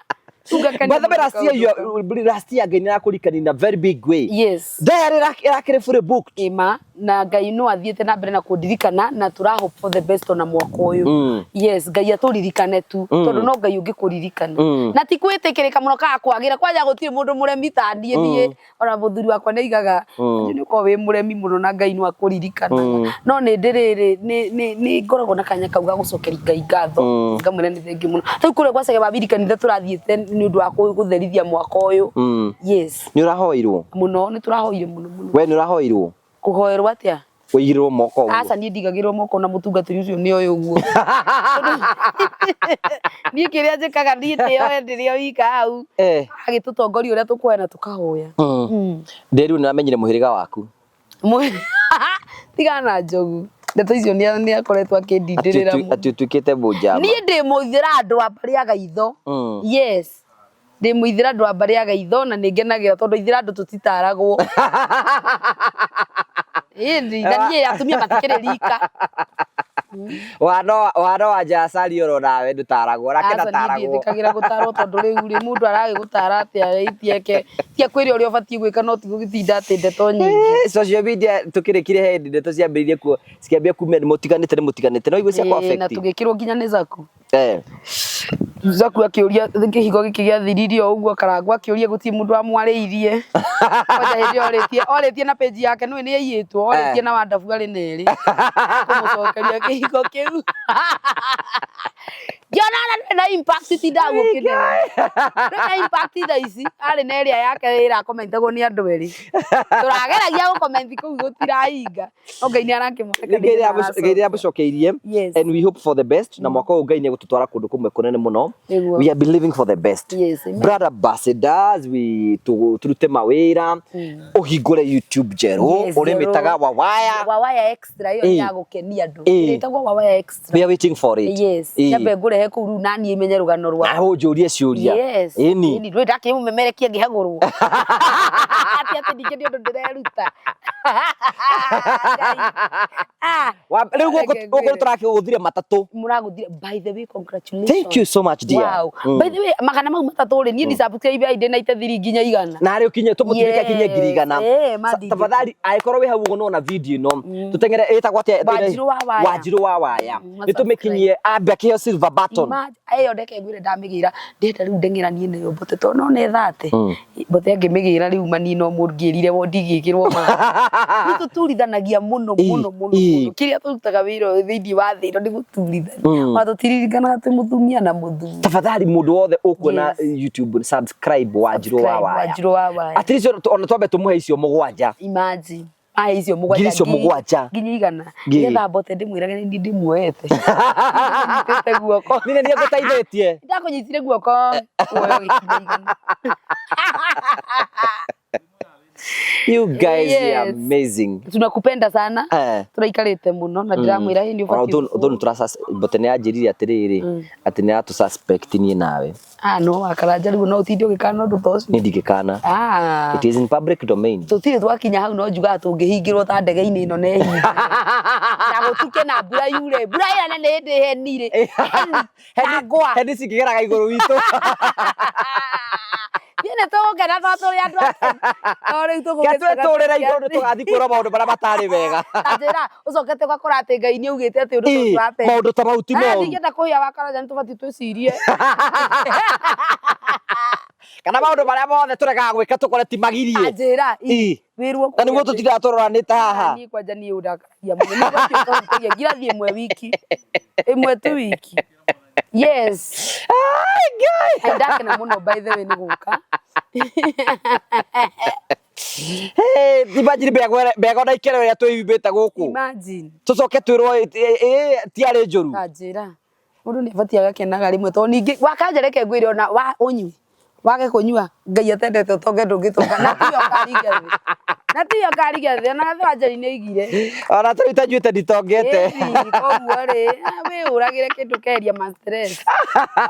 Rĩu ngakenia By the way, mũno last year kaũndũ kau. last year Ngai nĩarakũririkania in a very big way. Yes. Diary ĩrakĩrĩ fully booked. Ĩma na Ngai no athiĩte na mbere na kũndirikana na tũra hope for the best ona mwaka ũyũ. Yes, Ngai atũririkane tu tondũ no Ngai ũngĩkũririkana. Na ti kwĩtĩkĩrĩka mũno kana kwagĩra kwanja gũtirĩ mũndũ mũremi ta niĩ niĩ ona mũthuri wakwa nĩ aigaga nĩ ũkoragwo wĩ mũremi mũno na Ngai no akũririkanaga. No nĩ ndĩrĩrĩ nĩ ngoragwo na kanya kau ga gũcokeria Ngai ngatho ngamwĩra nĩ thengiũ mũno. Rĩu kũrĩa gwa Chege Babiri kanitha tũrathiĩte nĩ ũndũ wa gũtherithia mwaka ũyũ. Yes. Nĩ ũrahoirwo? Mũno nĩ tũrahoire mũno mũno. We nĩ ũrahoirwo? Kũhoerwo atĩa? Ũigĩrĩrwo moko ũguo? Aca niĩ ndigagĩrwo moko na mũtungatĩri ũcio nĩ oĩ ũguo. Niĩ kĩrĩa njĩkaga niĩ ndĩoe ndĩrĩ o wika hau. Agĩtũtongoria ũrĩa tũkũhoya na tũkahoya. Ndĩrĩu nĩ ũramenyire mũhĩrĩga waku. Tigana na njogu. Ndeto icio nĩ akoretwo akĩndindĩrĩra mũno. Atĩ ũtuĩkĩte mũnjama. Niĩ ndĩ mũithĩra andũ a mbarĩ ya Gaitho. Yes. Ndĩ mũithĩra andũ a mbarĩ ya Gaitho na nĩ ngenagĩra tondũ ithĩra andũ tũtitaragwo. Ĩni, na niĩ atumia matikĩrĩ rika. Wana wa Jasari oro nawe ndũtaragwo, onake Aca niĩ ndataragwo. ndiĩtĩkagĩra gũtarwo tondũ rĩu rĩ mũndũ aragĩgũtara atĩa itieke ti akwĩre ũrĩa ũbatiĩ gwĩka no ti gũgĩtinda atĩ ndeto nyingĩ. Social media tũkĩrĩkire hĩndĩ ndeto ciambĩrĩirie kuo cikĩambia kumia nĩ mũtiganĩte nĩ mũtiganĩte no igue cia Na affect. tũgĩkĩrwo nginya nĩ Zaku. Zaku akĩũria kĩhingo gĩkĩ gĩathirire o ũguo Karangũ akĩũria gũtirĩ mũndũ wamwarĩirie. Kwanja hĩndĩ ĩyo orĩtie orĩtie na page yake nĩũĩ nĩ yaiyĩtwo orĩtie na wandabu arĩ na erĩ kũmũcokeria kĩhingo kĩu. Ngĩona ona ndũrĩ na impact tindaga gũkĩnene. Ndũrĩ na impact thaa ici arĩ na ĩrĩa yake ĩrakomentagwo nĩ andũ erĩ. Tũrageragia gũcomment kũu gũtirahinga. No Ngai nĩ arakĩmũreka Ngai nĩ aramũcokeirie. Yes. And we hope for the best na mwaka ũyũ Ngai nĩ egũtũtwara kũndũ kũmwe kũnene mũno. Nĩguo. We are believing for the best. Yes, amen. Brand ambassadors we tũrute mawĩra ũhingũre YouTube njerũ Yes, ũrĩmĩtaga njerũ. Wawaya. Wawaya Extra ĩyo nĩ ya gũkenia andũ. Ĩtagwo Wawaya Extra. We are waiting for it. Yes. Nyambe ngũrehe kũu rĩu naniĩ menye rũgano rwaku. Na ũnjũrie ciũria. Yes. Ĩni. Ĩni ndũrĩ ndakĩmũmemerekia ngĩhagũrwo. Atĩ atĩ ningĩ nĩ ũndũ ndĩreruta. Ngai. Rĩu gũkũ gũkũ tũrakĩgũthire matatũ. Mũragũthire by the way congratulations. Thank you so much dear. Wow. By the way magana mau matatũ rĩ niĩ ndisubscribe ndĩ na ithiri nginya igana. Na rĩu kinye tũmũtirĩke kinye 100,000. Eh, ma ndingĩ. Tafadhali angĩkorwo wĩ hau ũguo nĩwona video ĩno tũteng'ere ĩtagwo atĩa? Wanjirũ wa Waya. Wanjirũ wa Waya. Nĩ tũmĩkinyie ambe akĩheo silver button. Imagine ĩyo ndeke ngwĩre ndamĩgĩra ndĩrenda rĩu ndeng'eranie nayo mbote tondũ no nĩ thate mbote angĩmĩgĩra rĩu mani no mũngĩrire wo ndigĩkĩrwo ma nĩ tũturithanagia mũno mũno mũno mũno kĩrĩa tũrutaga wĩra ũyũ thĩinĩ wa thĩ ĩno nĩ gũturithania ona tũtiririkanaga atĩ mũtumia na mũthuri. Tafadhali mũndũ wothe ũkuona YouTube subscribe Wanjirũ wa Waya. Wanjirũ wa Waya. At least ona twambe tũmũhe icio mũgwanja. Imagine ahe icio mũgwanja Ngiri icio mũgwanja. nginya igana Ngiri. nĩgetha mbote ndĩmwĩrage nĩ niĩ ndĩmuoete Ndĩmũnyitĩte guoko. Nĩ niĩ ngũteithĩtie. Ndakũnyitire guoko kuoya gĩkinya igana. You guys are Yes. amazing. Tunakupenda sana. Turaikarĩte mũno na ndĩramwĩra hĩndĩ Ona ũbatiĩ ũthũ nĩ mbote nĩ yanjĩrire atĩrĩrĩ atĩ nĩ aratũ suspect niĩ nawe. Ah no wakaranja rĩu no ũtinde ũgĩkana ũndũ ta ũcio. Niĩ ndingĩkana. Ah. It is in public domain. Tũtirĩ twakinya hau no njugaga tũngĩhingĩrwo ta ndege-inĩ ĩno na ĩhingĩrwo. Na gũtuke na mbura yure. Mbura ĩyo nene hĩndĩ heni rĩ. Heni na ngwa. Heni cingĩgeraga igũrũ witũ. Niĩ nĩ tũgũkena tondũ tũrĩ andũ akenu. No rĩu Ke twetũrĩra igũrũ nĩ tũgathiĩ kuona maũndũ marĩa matarĩ mega. Ta njĩra ũcokete ũgakora atĩ Ngai nĩ augĩte atĩ ũndũ ũcio wa Maũndũ ta mau ti moru. Ndingĩenda kũhĩa wakaranja nĩ tũbatiĩ twĩcirie. Kana maũndũ marĩa mothe tũregaga gwĩka tũkore ti magirie. Ta njĩra wĩrwo Na nĩguo tũtindaga tũroranĩte haha. Niĩ kwanja niĩ ũndakaragia mũno. Nĩ ũbatiĩ ũkahutagia ngirathi ĩmwe wiki. Ĩmwe tu wiki. Yes. Ai Ngai. Ndakena mũno by the way nĩ gũka. Hey, imagine mbegũ na ikero ĩrĩa twĩhumbĩte gũkũ. Imagine. Tũcoke twĩrwo tiarĩ njũru. Ta njĩra. Mũndũ nĩ abatiĩ agakenaga rĩmwe tondũ ningĩ wakanja reke ngwĩre ona wa ũnyue wage kũnyua Ngai atendete ũtonge ndũngĩtonga na tiyo ũkarigia thĩ, na tiyo ũkarigia thĩ, ona Gathe wa Njeri nĩ oigire. Ona tarĩu itanjuĩte nditongete. Ĩni, koguo rĩ, wĩyũragĩre kĩndũ keheria ma stress.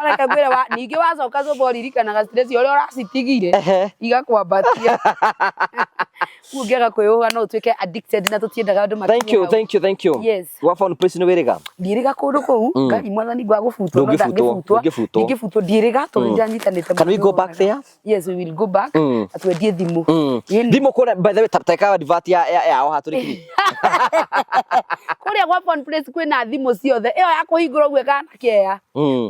Reke ngwĩre wa, ningĩ wacoka nyũmba ũririkanaga stress ũrĩa ũracitigire igakwambatia. Rĩu ũngĩaga kwĩyũga no ũtuĩke addicted na tũtiendaga andũ makinye Thank you, hau. thank you, thank you. Yes. Gwa phone place nĩ wĩrĩga? Ndiĩrĩga kũndũ kũu, Ngai mwathani ngwaga gũbutwo no Ndũngĩbutwo, ndangĩbutwo. ndũngĩbutwo. Ndingĩbutwo ndiĩrĩga tondũ nĩndanyitanĩte Can we go back there? Yes, we will go back. Na twendie thimũ. Ĩni. Thimũ kũrĩa, by the way, ta eka advert ya yao haha tũrĩ kiri. Kũrĩa gwa Phone Place kwĩna thimũ ciothe. Ĩyo ya kũhingũra ũguo ĩkahana kĩeya.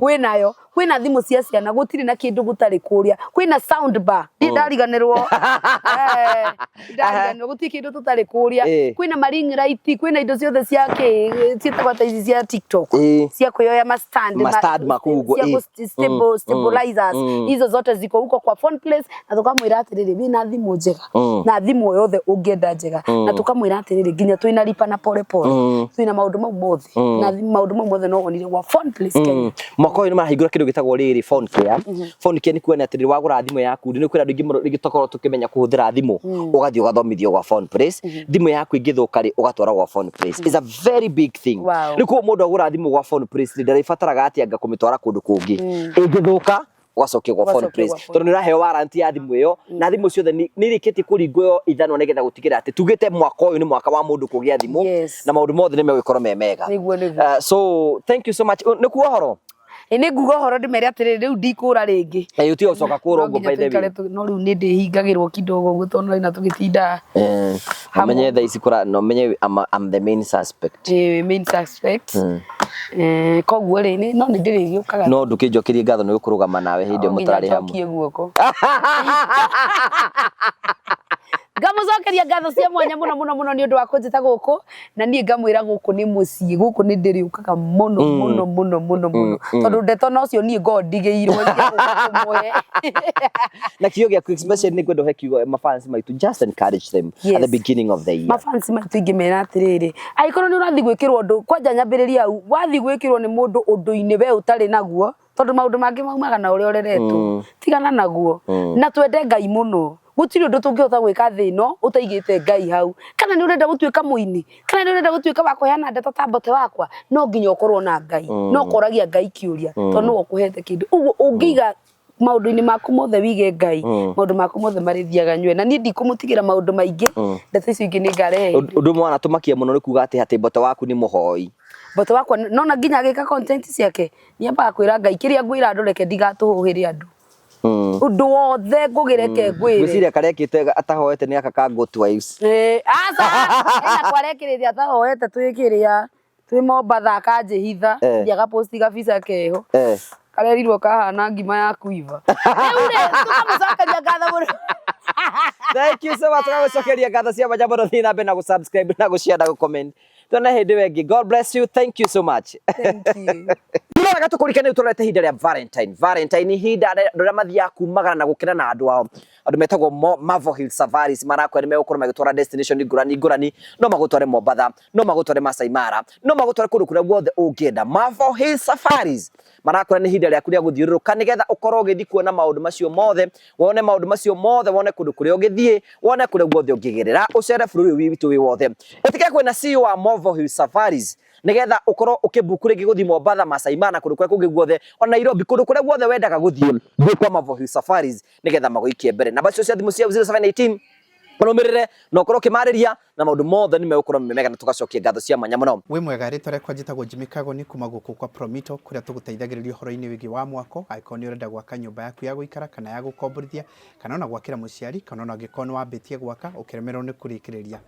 Kwĩnayo. Kwĩna thimũ cia ciana, gũtirĩ na kĩndũ gũtarĩ kũrĩa. Kwĩna sound bar. Ndirĩ ndariganĩrwo. Eh, ndariganĩrwo gũtirĩ kĩndũ tũtarĩ kũrĩa. Kwĩna ma ring light, kwĩna indo ciothe cia kĩ ciĩtagwo ta ici cia TikTok. Cia kwĩyoya ma stand, Ma stand ma kũu ũguo, cia stable, stabilizers. Hizo zote ziko huko kwa Phone Place na tũkamwĩra atĩrĩrĩ wĩna thimũ njega na thimũ o yothe ũngĩenda njega na tũkamwĩra atĩrĩrĩ nginya twĩna lipa na pole pole twĩna maũndũ mau mothe na maũndũ mau mothe no wonire gwa Phone Place Kenya. Mwaka ũyũ nĩ marahingũra kĩndũ gĩtagwo rĩrĩ phone care. Phone care nĩ kuona atĩrĩrĩ wagũra thimũ yaku nĩ kwĩna andũ aingĩ mũno rĩngĩ tũkoragwo tũkĩmenya kũhũthĩra thimũ ũgathiĩ ũgathomithio gwa Phone Place. Thimũ yaku ĩngĩthũka rĩ ũgatwara gwa Phone Place. It's a very big thing. Rĩu koguo mũndũ agũra thimũ gwa Phone Place rĩ ndarĩbataraga atĩ anga kũmĩtwara kũndũ kũngĩ. Ĩngĩthũka ũgacokia gwa Phone Ũgacokia Place gwa Phone tondũ nĩ ũraheo warranty ya thimũ ĩyo na thimũ ciothe nĩ irĩkĩtie kũringwo ĩyo ithanwa nĩgetha gũtigĩrĩra atĩ tugĩte mwaka ũyũ nĩ mwaka wa mũndũ kũgĩa thimũ na maũndũ mothe nĩ megũgĩkorwo me mega. Nĩguo, nĩguo. So thank you so much. Nĩ kuo ũhoro? Ĩ nĩ nguga ũhoro ndĩmere atĩrĩrĩ rĩu ndikũra rĩngĩ. Ĩ ũtige gũcoka kũra No ũguo nginya by the way. tũikare no rĩu nĩ ndĩhingagĩrwo kidogo ũguo tondũ no tũgĩtinda. Ũmenye thaa ici kũra no menye I'm the main suspect. Ĩ main suspect. Koguo rĩ no nĩ ndĩrĩgĩũkaga. No ndũkĩnjokerie ngatho nĩ gũkũrũgama nawe hĩndĩ ĩyo mũtararĩ hamwe. Nginya njokie guoko. Ngamũcokeria ngatho cia mwanya mũno mũno mũno nĩ ũndũ wa kũnjĩta gũkũ na niĩ ngamwĩra gũkũ nĩ mũciĩ gũkũ nĩ ndĩrĩũkaga mũno mũno mũno mũno mũno tondũ ndeto na ũcio niĩ ngoragwo ndigĩirwo cia gũka kũmũhe. Na kiugo gĩaku especially nĩ ngwenda ũhe kiugo mafans maitũ, just encourage them at the beginning of the year. Mafans maitũ ingĩmera atĩrĩrĩ, angĩkorwo nĩ ũrathiĩ gwĩkĩrwo ũndũ, kwanja nyambĩrĩria hau, wathiĩ gwĩkĩrwo nĩ mũndũ ũndũ-inĩ we ũtarĩ naguo, tondũ maũndũ mangĩ maumaga na ũrĩa ũreretwo, tigana naguo. Na twende Ngai mũno. Gũtirĩ ũndũ tũngĩhota gwĩka thĩ ĩno ũtaigĩte Ngai hau. Kana nĩ ũrenda gũtuĩka mũini, kana nĩ ũrenda gũtuĩka wa kũheana ndeto ta Mbote wakwa, no nginya ũkorwo na Ngai. No ũkoragia Ngai kĩũria, tondũ nĩwe ũkũhete kĩndũ. Ũguo ũngĩiga maũndũ-inĩ maku mothe wige Ngai, maũndũ maku mothe marĩthiaga nyue. Na niĩ ndikũmũtigĩra maũndũ maingĩ, ndeto icio ingĩ nĩ ngarehe. Ũndũ ũmwe wanatũmakia mũno nĩ kuga atĩ atĩ Mbote waku nĩ mũhoi. Mbote wakwa nona nginya agĩka content ciake, nĩ ambaga kwĩra Ngai kĩrĩa ngwĩra andũ reke ndigatũhũhĩre andũ. Ũndũ wothe ngũgĩreke ngwĩre. Ngwĩciria karĩa ekĩte atahoete nĩ aka ka Good Wives. Aca, hena kwarekĩrĩria atahoete twĩ kĩrĩa twĩ Mombatha akanjĩhitha, thiĩ agaposti gabica keho. Karerirwo kahana ngima ya kuiva. Rĩu rĩ, tũkamũcokeria ngatho mũno. Thank you so much. Tũgagũcokeria ngatho cia mwanya mũno. Thiĩ na mbere na gũ-subscribe na gũ-share na gũ-comment. Tuone hĩndĩ ĩyo ĩngĩ. God bless you. Thank you so much. Thank you. Nĩwega tũkũririkane rĩu tũrorete ihinda rĩa Valentine. Valentine ihinda andũ arĩa mathiaga kumagara na gũkena na andũ ao. Andũ metagwo Marvel Hill Safaris marakwĩra nĩ megũkorwo magĩtwara destination ngũrani ngũrani. No magũtware Mombatha, no magũtware Masai Mara, no magũtware kũndũ kũrĩa guothe ũngĩenda. Marvel Hill Safaris marakwĩra nĩ ihinda rĩaku rĩa gũthiũrũrũka nĩgetha ũkorwo ũgĩthiĩ kuona maũndũ macio mothe, wone maũndũ macio mothe, wone kũndũ kũrĩa ũngĩthiĩ, wone kũrĩa guothe ũngĩgerera, ũcere bũrũri ũyũ witũ wĩ wothe. Ĩtĩkĩra kwĩna CEO wa Marvel Hill Safaris nĩgetha ũkorwo ũkĩbuku rĩngĩ gũthiĩ Mombatha, Masai Mara, kũndũ kũrĩa kũngĩ guothe, ona Nairobi, kũndũ kũrĩa guothe wendaga gũthiĩ, thiĩ kwa Marvel Hill Safaris nĩgetha magũikie mbere. Namba icio cia thimũ cia 0718 ũrũmĩrĩre na ũkorwo ũkĩmarĩria na maũndũ mothe nĩ megũkorwo me mega na tũgacokia ngatho cia mwanya mũno. Wĩ mwega, rĩtwa rĩakwa njĩtagwo Jimmy Kagoni kuma gũkũ kwa Promito kũrĩa tũgũteithagĩrĩria ũhoro-inĩ wĩgiĩ wa mwako, angĩkorwo nĩ ũrenda gwaka nyũmba yaku ya gũikara kana ya gũkomborithia, kana ona gwakĩra mũciari, kana ona angĩkorwo nĩ wambĩtie gwaka ũkĩremererwo nĩ kũrĩkĩrĩria.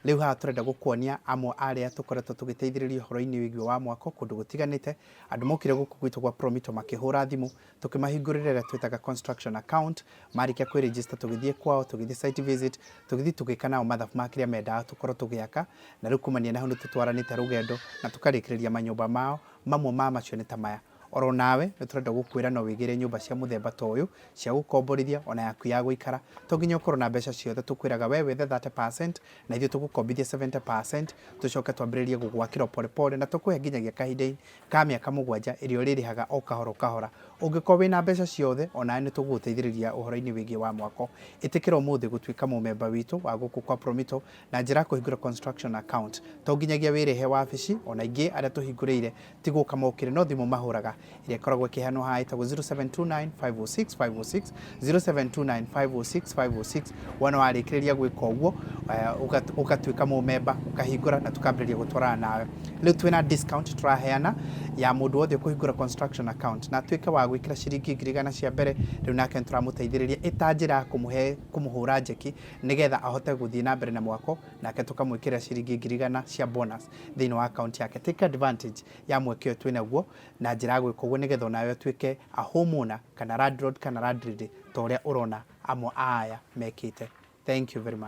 Rĩu haha tũrenda gũkuonia amwe arĩa tũkoretwo tũgĩteithĩrĩria ũhoro-inĩ wĩgiĩ wa mwako kũndũ gũtiganĩte, andũ mokire gũkũ gwitũ gwa Promito makĩhũra thimũ, tũkĩmahingũrĩra ĩrĩa twĩtaga construction account, marĩkia kwĩ register tũgĩthiĩ kwao, tũgĩthiĩ site visit, tũgĩthiĩ tũgĩka nao mathabu ma kĩrĩa mendaga tũkorwo tũgĩaka, na rĩu kumania na hau nĩ tũtwaranĩte rũgendo na tũkarĩkĩrĩria manyũmba mao, mamwe ma macio nĩ ta maya. Oro nawe nĩ tũrenda gũkwĩra no wĩgĩre nyũmba cia mũthemba ta ũyũ cia gũkomborithia ona yaku ya gũikara, to nginya ũkorwo na mbeca ciothe, tũkwĩraga we wethe 30% na ithuĩ tũgũkombithie 70% tũcoke twambĩrĩrie gũgwakĩra o pole pole na tũkũhe nginyagia kahinda ka mĩaka mũgwanja ĩrĩa ũrĩrĩhaga o kahora o kahora. Ũngĩkorwo wĩna mbeca ciothe, onawe nĩ tũgũgũteithĩrĩria ũhoro-inĩ wĩgiĩ wa mwako. Ĩtĩkĩra ũmũthĩ gũtuĩka mũmemba witũ wa gũkũ kwa Promito na njĩra ya kũhingũra construction account. To nginyagia wĩrĩhe wabici, ona ingĩ arĩa tũhingũrĩire ti gũka mokire no thimũ mahũraga ĩrĩa ĩkoragwo ĩkĩheanwo haha ĩtagwo 0729 506 506, 0729 506 506. Wona warĩkĩrĩria gwĩka ũguo, ũgatuĩka mũmemba, ũkahingũra na tũkambĩrĩria gũtwarana nawe. Rĩu twĩna discount tũraheana ya mũndũ wothe ũkũhingũra construction account na atuĩke wa gwĩkĩra ciringi 100,000 cia mbere. Rĩu nake nĩtũramũteithĩrĩria ĩta njĩra ya kũmũhe kũmũhũra njeki nĩgetha ahote gũthiĩ na mbere na mwako, nake tũkamwĩkĩrĩra ciringi 100,000 cia bonus thĩinĩ wa account yake. Take advantage ya mweke ũyũ twĩnaguo na njĩra ya gwĩka ũguo nĩgetha onawe ũtuĩke a homeowner kana landlord kana landlady ta ũrĩa ũrona amwe a aya mekĩte. Thank you very much.